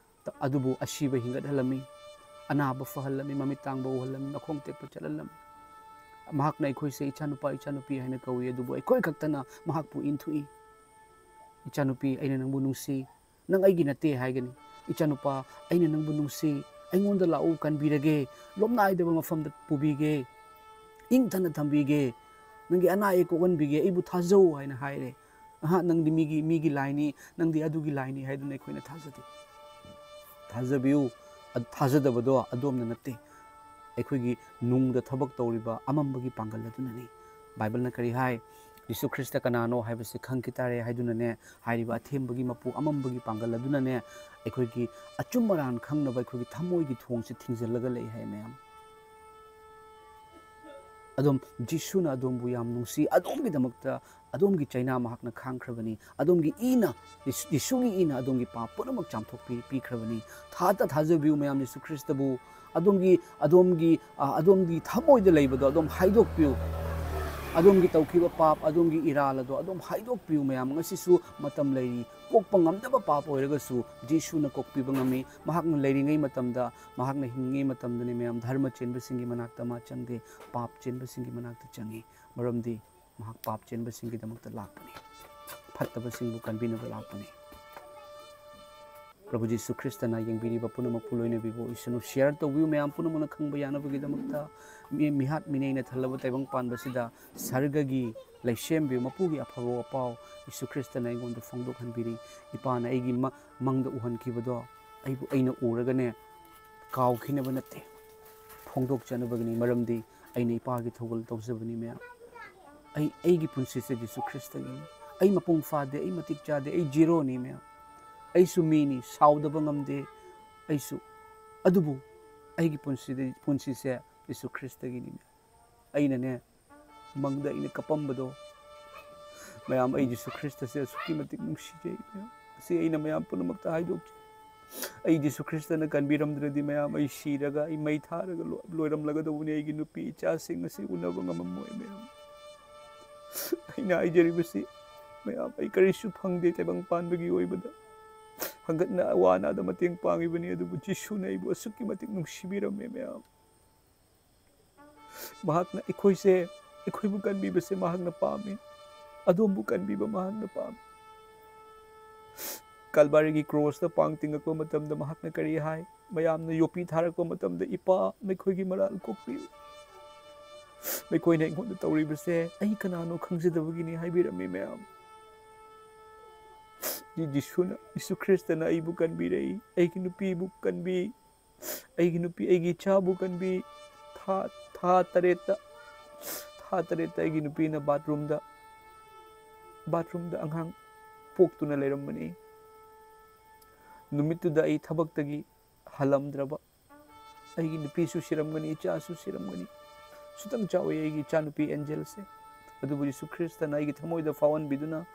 ꯑꯗꯨꯕꯨ ꯑꯁꯤꯕ ꯍꯤꯡꯒꯠꯍꯜꯂꯝꯃꯤ, ꯑꯅꯥꯕ ꯐꯍꯜꯂꯝꯃꯤ, ꯃꯃꯤꯠ ꯇꯥꯡꯕ ꯎꯍꯜꯂꯝꯃꯤ, ꯃꯈꯣꯡ ꯇꯦꯛꯄ ꯆꯠꯍꯜꯂꯝꯃꯤ꯫ ꯃꯍꯥꯛꯅ ꯑꯩꯈꯣꯏꯁꯦ ꯏꯆꯥꯅꯨꯄꯥ, ꯏꯆꯥꯅꯨꯄꯤ ꯍꯥꯏꯅ ꯀꯧꯏ, ꯑꯗꯨꯕꯨ ꯑꯩꯈꯣꯏ ꯈꯛꯇꯅ ꯃꯍꯥꯛꯄꯨ ꯏꯟꯊꯣꯛꯏ꯫ "ꯏꯆꯥꯅꯨꯄꯤ, ꯑꯩꯅ ꯅꯪꯕꯨ ꯅꯨꯡꯁꯤ, ꯅꯪ ꯑꯩꯒꯤ ꯅꯠꯇꯦ" ꯍꯥꯏꯒꯅꯤ꯫ "ꯏꯆꯥꯅꯨꯄꯥ, ꯑꯩꯅ ꯅꯪꯕꯨ ꯅꯨꯡꯁꯤ, ꯑꯩꯉꯣꯟꯗ ꯂꯥꯛꯎ, ꯀꯟꯕꯤꯔꯒꯦ, ꯂꯣꯝꯅꯥꯏꯗꯕ ꯃꯐꯝꯗ ꯄꯨꯕꯤꯒꯦ, ꯏꯪꯊꯅ ꯊꯝꯕꯤꯒꯦ, ꯅꯪꯒꯤ ꯑꯅꯥ ꯑꯌꯦꯛ ꯀꯣꯛꯍꯟꯕꯤꯒꯦ, ꯑꯩꯕꯨ ꯊꯥꯖꯧ" ꯍꯥꯏꯅ ꯍꯥꯏꯔꯦ꯫ "ꯑꯍꯥ, ꯅꯪꯗꯤ ꯃꯤꯒꯤ, ꯃꯤꯒꯤ ꯂꯥꯏꯅꯤ, ꯅꯪꯗꯤ ꯑꯗꯨꯒꯤ ꯂꯥꯏꯅꯤ" ꯍꯥꯏꯗꯨꯅ ꯑꯩꯈꯣꯏꯅ ꯊꯥꯖꯗꯦ꯫ ꯊꯥꯖꯕꯤꯌꯨ, ꯑ-, ꯊꯥꯖꯗꯕꯗꯣ ꯑꯗꯣꯝꯅ ꯅꯠꯇꯦ, ꯑꯩꯈꯣꯏꯒꯤ ꯅꯨꯡꯗ ꯊꯕꯛ ꯇꯧꯔꯤꯕ ꯑꯃꯝꯕꯒꯤ ꯄꯥꯡꯒꯜ ꯑꯗꯨꯅꯅꯤ꯫ ꯕꯥꯏꯕꯜꯅ ꯀꯔꯤ ꯍꯥꯏ? "ꯌꯤꯁꯨ ꯈ꯭ꯔꯤꯁꯇ ꯀꯅꯥꯅꯣ ꯍꯥꯏꯕꯁꯤ ꯈꯪꯈꯤ ꯇꯥꯔꯦ" ꯍꯥꯏꯗꯨꯅꯅꯦ, ꯍꯥꯏꯔꯤꯕ ꯑꯊꯦꯝꯕꯒꯤ ꯃꯄꯨ ꯑꯃꯝꯕꯒꯤ ꯄꯥꯡꯒꯜ ꯑꯗꯨꯅꯅꯦ, ꯑꯩꯈꯣꯏꯒꯤ ꯑꯆꯨꯝ ꯑꯔꯥꯟ ꯈꯪꯅꯕ ꯑꯩꯈꯣꯏꯒꯤ ꯊꯃꯣꯏꯒꯤ ꯊꯣꯡꯁꯤ ꯊꯤꯡꯖꯤꯜꯂꯒ ꯂꯩ ꯍꯥꯏ ꯃꯌꯥꯝ꯫ ꯑꯗꯨꯝ ꯖꯤꯁꯨꯅ ꯑꯗꯣꯝꯕꯨ ꯌꯥꯝ ꯅꯨꯡꯁꯤ, ꯑꯗꯣꯝꯒꯤꯗꯃꯛꯇ ꯑꯗꯣꯝꯒꯤ ꯆꯩꯅꯥ ꯃꯍꯥꯛꯅ ꯈꯥꯡꯈ꯭ꯔꯕꯅꯤ, ꯑꯗꯣꯝꯒꯤ ꯏꯅ, ꯌꯤꯁꯨ-, ꯌꯤꯁꯨꯒꯤ ꯏꯅ ꯑꯗꯣꯝꯒꯤ ꯄꯥꯞ ꯄꯨꯝꯅꯃꯛ ꯆꯥꯝꯊꯣꯛꯄꯤ-, ꯄꯤꯈ꯭ꯔꯕꯅꯤ꯫ ꯊꯥꯖ-, ꯊꯥꯖꯕꯤꯌꯨ ꯃꯌꯥꯝ ꯌꯤꯁꯨ ꯈ꯭ꯔꯤꯁꯇꯕꯨ꯫ ꯑꯗꯣꯝꯒꯤ, ꯑꯗꯣꯝꯒꯤ, ꯑ, ꯑꯗꯣꯝꯒꯤ ꯊꯃꯣꯏꯗ ꯂꯩꯕꯗꯣ ꯑꯗꯣꯝ ꯍꯥꯏꯗꯣꯛꯄꯤꯌꯨ꯫ ꯑꯗꯣꯝꯒꯤ ꯇꯧꯈꯤꯕ ꯄꯥꯞ, ꯑꯗꯣꯝꯒꯤ ꯏꯔꯥꯜ ꯑꯗꯣ ꯑꯗꯣꯝ ꯍꯥꯏꯗꯣꯛꯄꯤꯌꯨ ꯃꯌꯥꯝ꯫ ꯉꯁꯤꯁꯨ ꯃꯇꯝ ꯂꯩꯔꯤ꯫ ꯀꯣꯛꯄ ꯉꯝꯗꯕ ꯄꯥꯞ ꯑꯣꯏꯔꯒꯁꯨ ꯖꯤꯁꯨꯅ ꯀꯣꯛꯄꯤꯕ ꯉꯝꯃꯤ꯫ ꯃꯍꯥꯛꯅ ꯂꯩꯔꯤꯉꯩ ꯃꯇꯝꯗ, ꯃꯍꯥꯛꯅ ꯍꯤꯡꯉꯤꯉꯩ ꯃꯇꯝꯗꯅꯤ ꯃꯌꯥꯝ, ꯙꯔꯃ ꯆꯦꯟꯕꯁꯤꯡꯒꯤ ꯃꯅꯥꯛꯇ ꯃꯥ ꯆꯪꯗꯦ, ꯄꯥꯞ ꯆꯦꯟꯕꯁꯤꯡꯒꯤ ꯃꯅꯥꯛꯇ ꯆꯪꯉꯤ꯫ ꯃꯔꯝꯗꯤ ꯃꯍꯥꯛ ꯄꯥꯞ ꯆꯦꯟꯕꯁꯤꯡꯒꯤꯗꯃꯛꯇ ꯂꯥꯛꯄꯅꯤ, ꯐꯠꯇꯕꯁꯤꯡꯕꯨ ꯀꯟꯕꯤꯅꯕ ꯂꯥꯛꯄꯅꯤ꯫ ꯄ꯭ꯔꯚꯨ ꯖꯤꯁꯨ ꯈ꯭ꯔꯤꯁꯇꯅ ꯌꯦꯡꯕꯤꯔꯤꯕ ꯄꯨꯝꯅꯃꯛꯄꯨ ꯂꯣꯏꯅꯕꯤꯕ ꯑꯣꯏꯁꯅꯨ꯫ Share ꯇꯧꯕꯤꯌꯨ ꯃꯌꯥꯝ ꯄꯨꯝꯅꯃꯛꯅ ꯈꯪꯕ ꯌꯥꯅꯕꯒꯤꯗꯃꯛꯇ꯫ ꯃꯤ-, ꯃꯤꯍꯥꯠ ꯃꯤꯅꯩꯅ ꯊꯜꯂꯕ ꯇꯥꯏꯕꯪ ꯄꯥꯟꯕꯁꯤꯗ ꯁꯔꯒꯒꯤ ꯂꯩꯁꯦꯝꯕꯤ ꯃꯄꯨꯒꯤ ꯑꯐꯕ ꯋꯥꯄꯥꯎ ꯖꯤꯁꯨ ꯈ꯭ꯔꯤꯁꯇꯅ ꯑꯩꯉꯣꯟꯗ ꯐꯣꯡꯗꯣꯛꯍꯟꯕꯤꯔꯤ꯫ ꯏꯄꯥꯅ ꯑꯩꯒꯤ ꯃ-, ꯃꯪꯗ ꯎꯍꯟꯈꯤꯕꯗꯣ ꯑꯩꯕꯨ, ꯑꯩꯅ ꯎꯔꯒꯅꯦ, ꯀꯥꯎꯈꯤꯅꯕ ꯅꯠꯇꯦ, ꯐꯣꯡꯗꯣꯛꯆꯅꯕꯒꯤꯅꯤ꯫ ꯃꯔꯝꯗꯤ ꯑꯩꯅ ꯏꯄꯥꯒꯤ ꯊꯧꯒꯜ ꯇꯧꯖꯕꯅꯤ ꯃꯌꯥꯝ꯫ ꯑꯩ, ꯑꯩꯒꯤ ꯄꯨꯟꯁꯤꯁꯦ ꯖꯤꯁꯨ ꯈ꯭ꯔꯤꯁꯇꯒꯤꯅꯤ꯫ ꯑꯩ ꯃꯄꯨꯡ ꯐꯥꯗꯦ, ꯑꯩ ꯃꯇꯤꯛ ꯆꯥꯗꯦ, ꯑꯩ ꯖꯤꯔꯣꯅꯤ ꯃꯌꯥꯝ꯫ ꯑꯩꯁꯨ ꯃꯤꯅꯤ, ꯁꯥꯎꯗꯕ ꯉꯝꯗꯦ ꯑꯩꯁꯨ꯫ ꯑꯗꯨꯕꯨ ꯑꯩꯒꯤ ꯄꯨꯟꯁꯤꯗ, ꯄꯨꯟꯁꯤꯁꯦ ꯖꯤꯁꯨ ꯈ꯭ꯔꯤꯁꯇꯒꯤꯅꯤ ꯃꯌꯥꯝ꯫ ꯑꯩꯅꯅꯦ, ꯃꯪꯗ ꯑꯩꯅ ꯀꯞꯄꯝꯕꯗꯣ ꯃꯌꯥꯝ, ꯑꯩ ꯖꯤꯁꯨ ꯈ꯭ꯔꯤꯁꯇꯁꯦ ꯑꯁꯨꯛꯀꯤ ꯃꯇꯤꯛ ꯅꯨꯡꯁꯤꯖꯩ ꯃꯌꯥꯝ꯫ ꯑꯁꯤ ꯑꯩꯅ ꯃꯌꯥꯝ ꯄꯨꯝꯅꯃꯛꯇ ꯍꯥꯏꯗꯣꯛꯆꯩ꯫ ꯑꯩ ꯖꯤꯁꯨ ꯈ꯭ꯔꯤꯁꯇꯅ ꯀꯟꯕꯤꯔꯝꯗ꯭ꯔꯗꯤ ꯃꯌꯥꯝ, ꯑꯩ ꯁꯤꯔꯒ, ꯑꯩ ꯃꯩ ꯊꯥꯔꯒ ꯂꯣ-, ꯂꯣꯏꯔꯝꯂꯒꯗꯧꯕꯅꯤ꯫ ꯑꯩꯒꯤ ꯅꯨꯄꯤ ꯏꯆꯥꯁꯤꯡ ꯑꯁꯤ ꯎꯅꯕ ꯉꯝꯃꯝꯃꯣꯏ ꯃꯌꯥꯝ꯫ ꯑꯩꯅ ꯍꯥꯏꯖꯔꯤꯕꯁꯤ, ꯃꯌꯥꯝ, ꯑꯩ ꯀꯔꯤꯁꯨ ꯐꯪꯗꯦ ꯇꯥꯏꯕꯪ ꯄꯥꯟꯕꯒꯤ ꯑꯣꯏꯕꯗ꯫ ꯍꯪꯒꯠꯅ ꯋꯥꯅꯗ ꯃꯇꯦꯡ ꯄꯥꯡꯉꯤꯕꯅꯤ, ꯑꯗꯨꯕꯨ ꯖꯤꯁꯨꯅ ꯑꯩꯕꯨ ꯑꯁꯨꯛꯀꯤ ꯃꯇꯤꯛ ꯅꯨꯡꯁꯤꯕꯤꯔꯝꯃꯦ, ꯃꯌꯥꯝ꯫ ꯃꯍꯥꯛꯅ ꯑꯩꯈꯣꯏꯁꯦ, ꯑꯩꯈꯣꯏꯕꯨ ꯀꯟꯕꯤꯕꯁꯦ ꯃꯍꯥꯛꯅ ꯄꯥꯝꯃꯤ꯫ ꯑꯗꯣꯝꯕꯨ ꯀꯟꯕꯤꯕ ꯃꯍꯥꯛꯅ ꯄꯥꯝꯃꯤ꯫ ꯀꯜꯕꯥꯔꯤꯒꯤ ꯀ꯭ꯔꯣꯁꯇ ꯄꯥꯡ ꯇꯤꯡꯉꯛꯄ ꯃꯇꯝꯗ ꯃꯍꯥꯛꯅ ꯀꯔꯤ ꯍꯥꯏ? ꯃꯌꯥꯝꯅ ꯌꯣꯠꯄꯤ ꯊꯥꯔꯛꯄ ꯃꯇꯝꯗ, "ꯏꯄꯥ, ꯃꯈꯣꯏꯒꯤ ꯃꯔꯥꯜ ꯀꯣꯛꯄꯤꯌꯨ꯫ ꯃꯈꯣꯏꯅ ꯑꯩꯉꯣꯟꯗ ꯇꯧꯔꯤꯕꯁꯦ ꯑꯩ ꯀꯅꯥꯅꯣ ꯈꯪꯖꯗꯕꯒꯤꯅꯤ" ꯍꯥꯏꯕꯤꯔꯝꯃꯤ, ꯃꯌꯥꯝ꯫ ꯖꯤꯁꯨꯅ, ꯖꯤꯁꯨ ꯈ꯭ꯔꯤꯁꯇꯅ ꯑꯩꯕꯨ ꯀꯟꯕꯤꯔꯛꯏ, ꯑꯩꯒꯤ ꯅꯨꯄꯤꯕꯨ ꯀꯟꯕꯤ, ꯑꯩꯒꯤ ꯅꯨꯄꯤ, ꯑꯩꯒꯤ ꯏꯆꯥꯕꯨ ꯀꯟꯕꯤ꯫ ꯊꯥ, ꯊꯥ ꯇꯔꯦꯠꯇ, ꯊꯥ ꯇꯔꯦꯠꯇ ꯑꯩꯒꯤ ꯅꯨꯄꯤꯅ ꯕꯥꯠꯔꯨꯝꯗ, ꯕꯥꯠꯔꯨꯝꯗ ꯑꯉꯥꯡ ꯄꯣꯛꯇꯨꯅ ꯂꯩꯔꯝꯕꯅꯤ꯫ ꯅꯨꯃꯤꯠꯇꯨꯗ ꯑꯩ ꯊꯕꯛꯇꯒꯤ ꯍꯜꯂꯝꯗ꯭ꯔꯕ, ꯑꯩꯒꯤ ꯅꯨꯄꯤꯁꯨ ꯁꯤꯔꯝꯒꯅꯤ, ꯏꯆꯥꯁꯨ ꯁꯤꯔꯝꯒꯅꯤ꯫ ꯁꯨꯇꯪ ꯆꯥꯎꯏ ꯑꯩꯒꯤ ꯏꯆꯥꯅꯨꯄꯤ ꯑꯦꯟꯖꯦꯜꯁꯦ꯫ ꯑꯗꯨꯕꯨ ꯖꯤꯁꯨ ꯈ꯭ꯔꯤꯁꯇꯅ ꯑꯩꯒꯤ ꯊꯃꯣꯏꯗ ꯐꯥꯎꯍꯟꯕꯤꯗꯨꯅ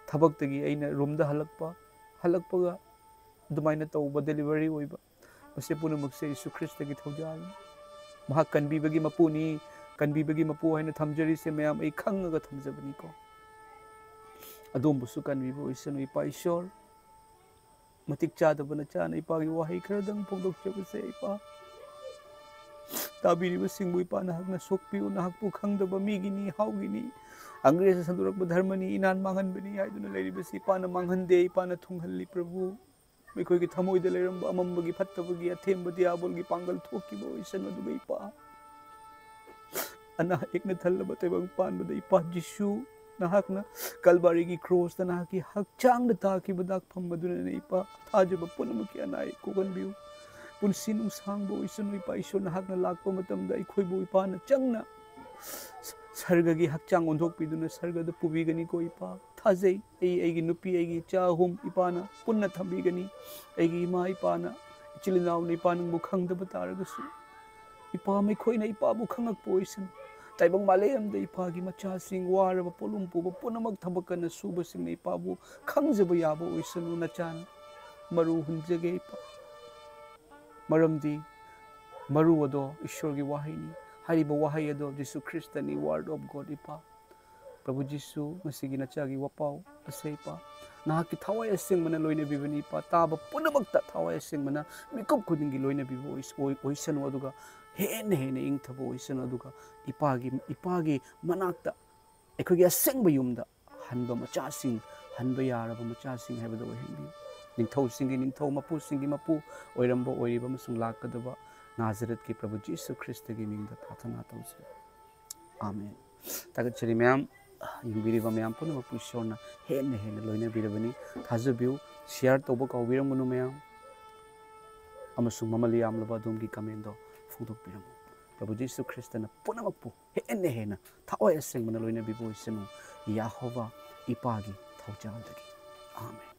ꯊꯕꯛꯇꯒꯤ ꯑꯩꯅ ꯔꯨꯝꯗ ꯍꯜꯂꯛꯄ, ꯍꯜꯂꯛꯄꯒ ꯑꯗꯨꯃꯥꯏꯅ ꯇꯧꯕ, ꯗꯦꯂꯤꯚꯔꯤ ꯑꯣꯏꯕ, ꯃꯁꯤ ꯄꯨꯝꯅꯃꯛꯁꯦ ꯖꯤꯁꯨ ꯈ꯭ꯔꯤꯁꯇꯒꯤ ꯊꯧꯖꯥꯜꯅꯤ꯫ ꯃꯍꯥꯛ ꯀꯟꯕꯤꯕꯒꯤ ꯃꯄꯨꯅꯤ, ꯀꯟꯕꯤꯕꯒꯤ ꯃꯄꯨ ꯍꯥꯏꯅ ꯊꯝꯖꯔꯤꯁꯦ ꯃꯌꯥꯝ ꯑꯩ ꯈꯪꯉꯒ ꯊꯝꯖꯕꯅꯤꯀꯣ꯫ ꯑꯗꯣꯝꯕꯨꯁꯨ ꯀꯟꯕꯤꯕ ꯑꯣꯏꯁꯅꯨ ꯏꯄꯥ ꯏꯁꯣꯔ꯫ ꯃꯇꯤꯛ ꯆꯥꯗꯕ ꯅꯆꯥꯅ ꯏꯄꯥꯒꯤ ꯋꯥꯍꯩ ꯈꯔꯗꯪ ꯐꯣꯡꯗꯣꯛꯆꯕꯁꯦ ꯏꯄꯥ, ꯇꯥꯕꯤꯔꯤꯕꯁꯤꯡꯕꯨ ꯏꯄꯥ ꯅꯍꯥꯛꯅ ꯁꯣꯛꯄꯤꯌꯨ꯫ ꯅꯍꯥꯛꯄꯨ ꯈꯪꯗꯕ ꯃꯤꯒꯤꯅꯤ, ꯍꯥꯎꯒꯤꯅꯤ, ꯑꯪꯒ꯭ꯔꯦꯖꯅ ꯁꯟꯗꯣꯔꯛꯄ ꯙꯔꯃꯅꯤ, ꯏꯅꯥꯠ ꯃꯥꯡꯍꯟꯕꯅꯤ ꯍꯥꯏꯗꯨꯅ ꯂꯩꯔꯤꯕꯁꯤ ꯏꯄꯥꯅ ꯃꯥꯡꯍꯟꯗꯦ, ꯏꯄꯥꯅ ꯊꯨꯡꯍꯜꯂꯤ ꯄ꯭ꯔꯚꯨ꯫ ꯃꯈꯣꯏꯒꯤ ꯊꯃꯣꯏꯗ ꯂꯩꯔꯝꯕ ꯑꯃꯝꯕꯒꯤ, ꯐꯠꯇꯕꯒꯤ, ꯑꯊꯦꯝꯕ ꯗꯤꯌꯥꯕꯣꯜꯒꯤ ꯄꯥꯡꯒꯜ ꯊꯣꯛꯈꯤꯕ ꯑꯣꯏꯁꯅꯨ꯫ ꯑꯗꯨꯒ ꯏꯄꯥ, ꯑꯅꯥ ꯑꯌꯦꯛꯅ ꯊꯜꯂꯕ ꯇꯥꯏꯕꯪ ꯄꯥꯟꯕꯗ ꯏꯄꯥ ꯖꯤꯁꯨ, ꯅꯍꯥꯛꯅ ꯀꯜꯕꯥꯔꯤꯒꯤ ꯀ꯭ꯔꯣꯁꯇ ꯅꯍꯥꯛꯀꯤ ꯍꯛꯆꯥꯡꯗ ꯇꯥꯈꯤꯕ ꯗꯥꯛꯐꯝ ꯑꯗꯨꯅꯅꯤ ꯏꯄꯥ꯫ ꯊꯥꯖꯕ ꯄꯨꯝꯅꯃꯛꯀꯤ ꯑꯅꯥ ꯑꯌꯦꯛ ꯀꯣꯛꯍꯟꯕꯤꯌꯨ꯫ ꯄꯨꯟꯁꯤ ꯅꯨꯡꯁꯥꯡꯕ ꯑꯣꯏꯁꯅꯨ ꯏꯄꯥ ꯏꯁꯣꯔ꯫ ꯅꯍꯥꯛꯅ ꯂꯥꯛꯄ ꯃꯇꯝꯗ ꯑꯩꯈꯣꯏꯕꯨ ꯏꯄꯥꯅ ꯆꯪꯅ ꯁꯔꯒꯒꯤ ꯍꯛꯆꯥꯡ ꯑꯣꯟꯊꯣꯛꯄꯤꯗꯨꯅ ꯁꯔꯒꯗ ꯄꯨꯕꯤꯒꯅꯤꯀꯣ ꯏꯄꯥ꯫ ꯊꯥꯖꯩ꯫ ꯑꯩ, ꯑꯩꯒꯤ ꯅꯨꯄꯤ, ꯑꯩꯒꯤ ꯏꯆꯥ ꯑꯍꯨꯝ ꯏꯄꯥꯅ ꯄꯨꯟꯅ ꯊꯝꯕꯤꯒꯅꯤ꯫ ꯑꯩꯒꯤ ꯏꯃꯥ ꯏꯄꯥꯅ, ꯏꯆꯤꯜ ꯏꯅꯥꯎꯅ ꯏꯄꯥ ꯅꯪꯕꯨ ꯈꯪꯗꯕ ꯇꯥꯔꯒꯁꯨ, ꯏꯄꯥ ꯃꯈꯣꯏꯅ ꯏꯄꯥꯕꯨ ꯈꯪꯉꯛꯄ ꯑꯣꯏꯁꯅꯨ꯫ ꯇꯥꯏꯕꯪ ꯃꯥꯂꯦꯝꯗ ꯏꯄꯥꯒꯤ ꯃꯆꯥꯁꯤꯡ, ꯋꯥꯔꯕ ꯄꯣꯠꯂꯨꯝ ꯄꯨꯕ ꯄꯨꯝꯅꯃꯛ ꯊꯕꯛ ꯀꯟꯅ ꯁꯨꯕꯁꯤꯡꯅ ꯏꯄꯥꯕꯨ ꯈꯪꯖꯕ ꯌꯥꯕ ꯑꯣꯏꯁꯅꯨ ꯅꯆꯥꯅ꯫ ꯃꯔꯨ ꯍꯨꯟꯖꯒꯦ ꯏꯄꯥ꯫ ꯃꯔꯝꯗꯤ ꯃꯔꯨ ꯑꯗꯣ ꯏꯁꯣꯔꯒꯤ ꯋꯥꯍꯩꯅꯤ꯫ ꯍꯥꯏꯔꯤꯕ ꯋꯥꯍꯩ ꯑꯗꯣ ꯖꯤꯁꯨ ꯈ꯭ꯔꯤꯁꯇꯅꯤ, Word of God ꯏꯄꯥ꯫ ꯄ꯭ꯔꯚꯨ ꯖꯤꯁꯨ, ꯃꯁꯤꯒꯤ ꯅꯆꯥꯒꯤ ꯋꯥꯄꯥꯎ ꯑꯁꯦ, ꯏꯄꯥ, ꯅꯍꯥꯛꯀꯤ ꯊꯋꯥꯏ ꯑꯁꯦꯡꯕꯅ ꯂꯣꯏꯅꯕꯤꯕꯅꯤ, ꯏꯄꯥ꯫ ꯇꯥꯕ ꯄꯨꯝꯅꯃꯛꯇ ꯊꯋꯥꯏ ꯑꯁꯦꯡꯕꯅ ꯃꯤꯀꯨꯞ ꯈꯨꯗꯤꯡꯒꯤ ꯂꯣꯏꯅꯕꯤꯕ ꯑꯣꯏ-, ꯑꯣꯏ-, ꯑꯣꯏꯁꯅꯨ, ꯑꯗꯨꯒ ꯍꯦꯟꯅ ꯍꯦꯟꯅ ꯏꯪꯊꯕ ꯑꯣꯏꯁꯅꯨ, ꯑꯗꯨꯒ ꯏꯄꯥꯒꯤ, ꯏꯄꯥꯒꯤ ꯃꯅꯥꯛꯇ, ꯑꯩꯈꯣꯏꯒꯤ ꯑꯁꯦꯡꯕ ꯌꯨꯝꯗ ꯍꯟꯕ ꯃꯆꯥꯁꯤꯡ, ꯍꯟꯕ ꯌꯥꯔꯕ ꯃꯆꯥꯁꯤꯡ ꯍꯥꯏꯕꯗꯨ ꯑꯣꯏꯍꯟꯕꯤꯌꯨ꯫ ꯅꯤꯡꯊꯧꯁꯤꯡꯒꯤ ꯅꯤꯡꯊꯧ, ꯃꯄꯨꯁꯤꯡꯒꯤ ꯃꯄꯨ ꯑꯣꯏꯔꯝꯕ, ꯑꯣꯏꯔꯤꯕ ꯑꯃꯁꯨꯡ ꯂꯥꯛꯀꯗꯕ ꯅꯥꯖꯔꯦꯠꯀꯤ ꯄ꯭ꯔꯚꯨ ꯖꯤꯁꯨ ꯈ꯭ꯔꯤꯁꯇꯒꯤ ꯃꯤꯡꯗ ꯄ꯭ꯔꯥꯊꯅꯥ ꯇꯧꯖꯩ꯫ ꯑꯥꯃꯦꯟ꯫ ꯊꯥꯒꯠꯆꯔꯤ ꯃꯌꯥꯝ, ꯌꯦꯡꯕꯤꯔꯤꯕ ꯃꯌꯥꯝ ꯄꯨꯝꯅꯃꯛꯄꯨ ꯏꯁꯣꯔꯅ ꯍꯦꯟꯅ ꯍꯦꯟꯅ ꯂꯣꯏꯅꯕꯤꯔꯕꯅꯤ꯫ ꯊꯥꯖꯕꯤꯌꯨ, share ꯇꯧꯕ ꯀꯥꯎꯕꯤꯔꯝꯒꯅꯨ ꯃꯌꯥꯝ, ꯑꯃꯁꯨꯡ ꯃꯃꯜ ꯌꯥꯝꯂꯕ ꯑꯗꯣꯝꯒꯤ commentꯗꯣ ꯐꯣꯡꯗꯣꯛꯄꯤꯔꯝꯃꯨ꯫ ꯄ꯭ꯔꯚꯨ ꯖꯤꯁꯨ ꯈ꯭ꯔꯤꯁꯇꯅ ꯄꯨꯝꯅꯃꯛꯄꯨ ꯍꯦꯟꯅ ꯍꯦꯟꯅ ꯊꯋꯥꯏ ꯑꯁꯦꯡꯕꯅ ꯂꯣꯏꯅꯕꯤꯕ ꯑꯣꯏꯁꯅꯨ꯫ ꯌꯦꯍꯣꯚꯥ ꯏꯄꯥꯒꯤ ꯊꯧꯖꯥꯜꯗꯒꯤ꯫ ꯑꯥꯃꯦꯟ꯫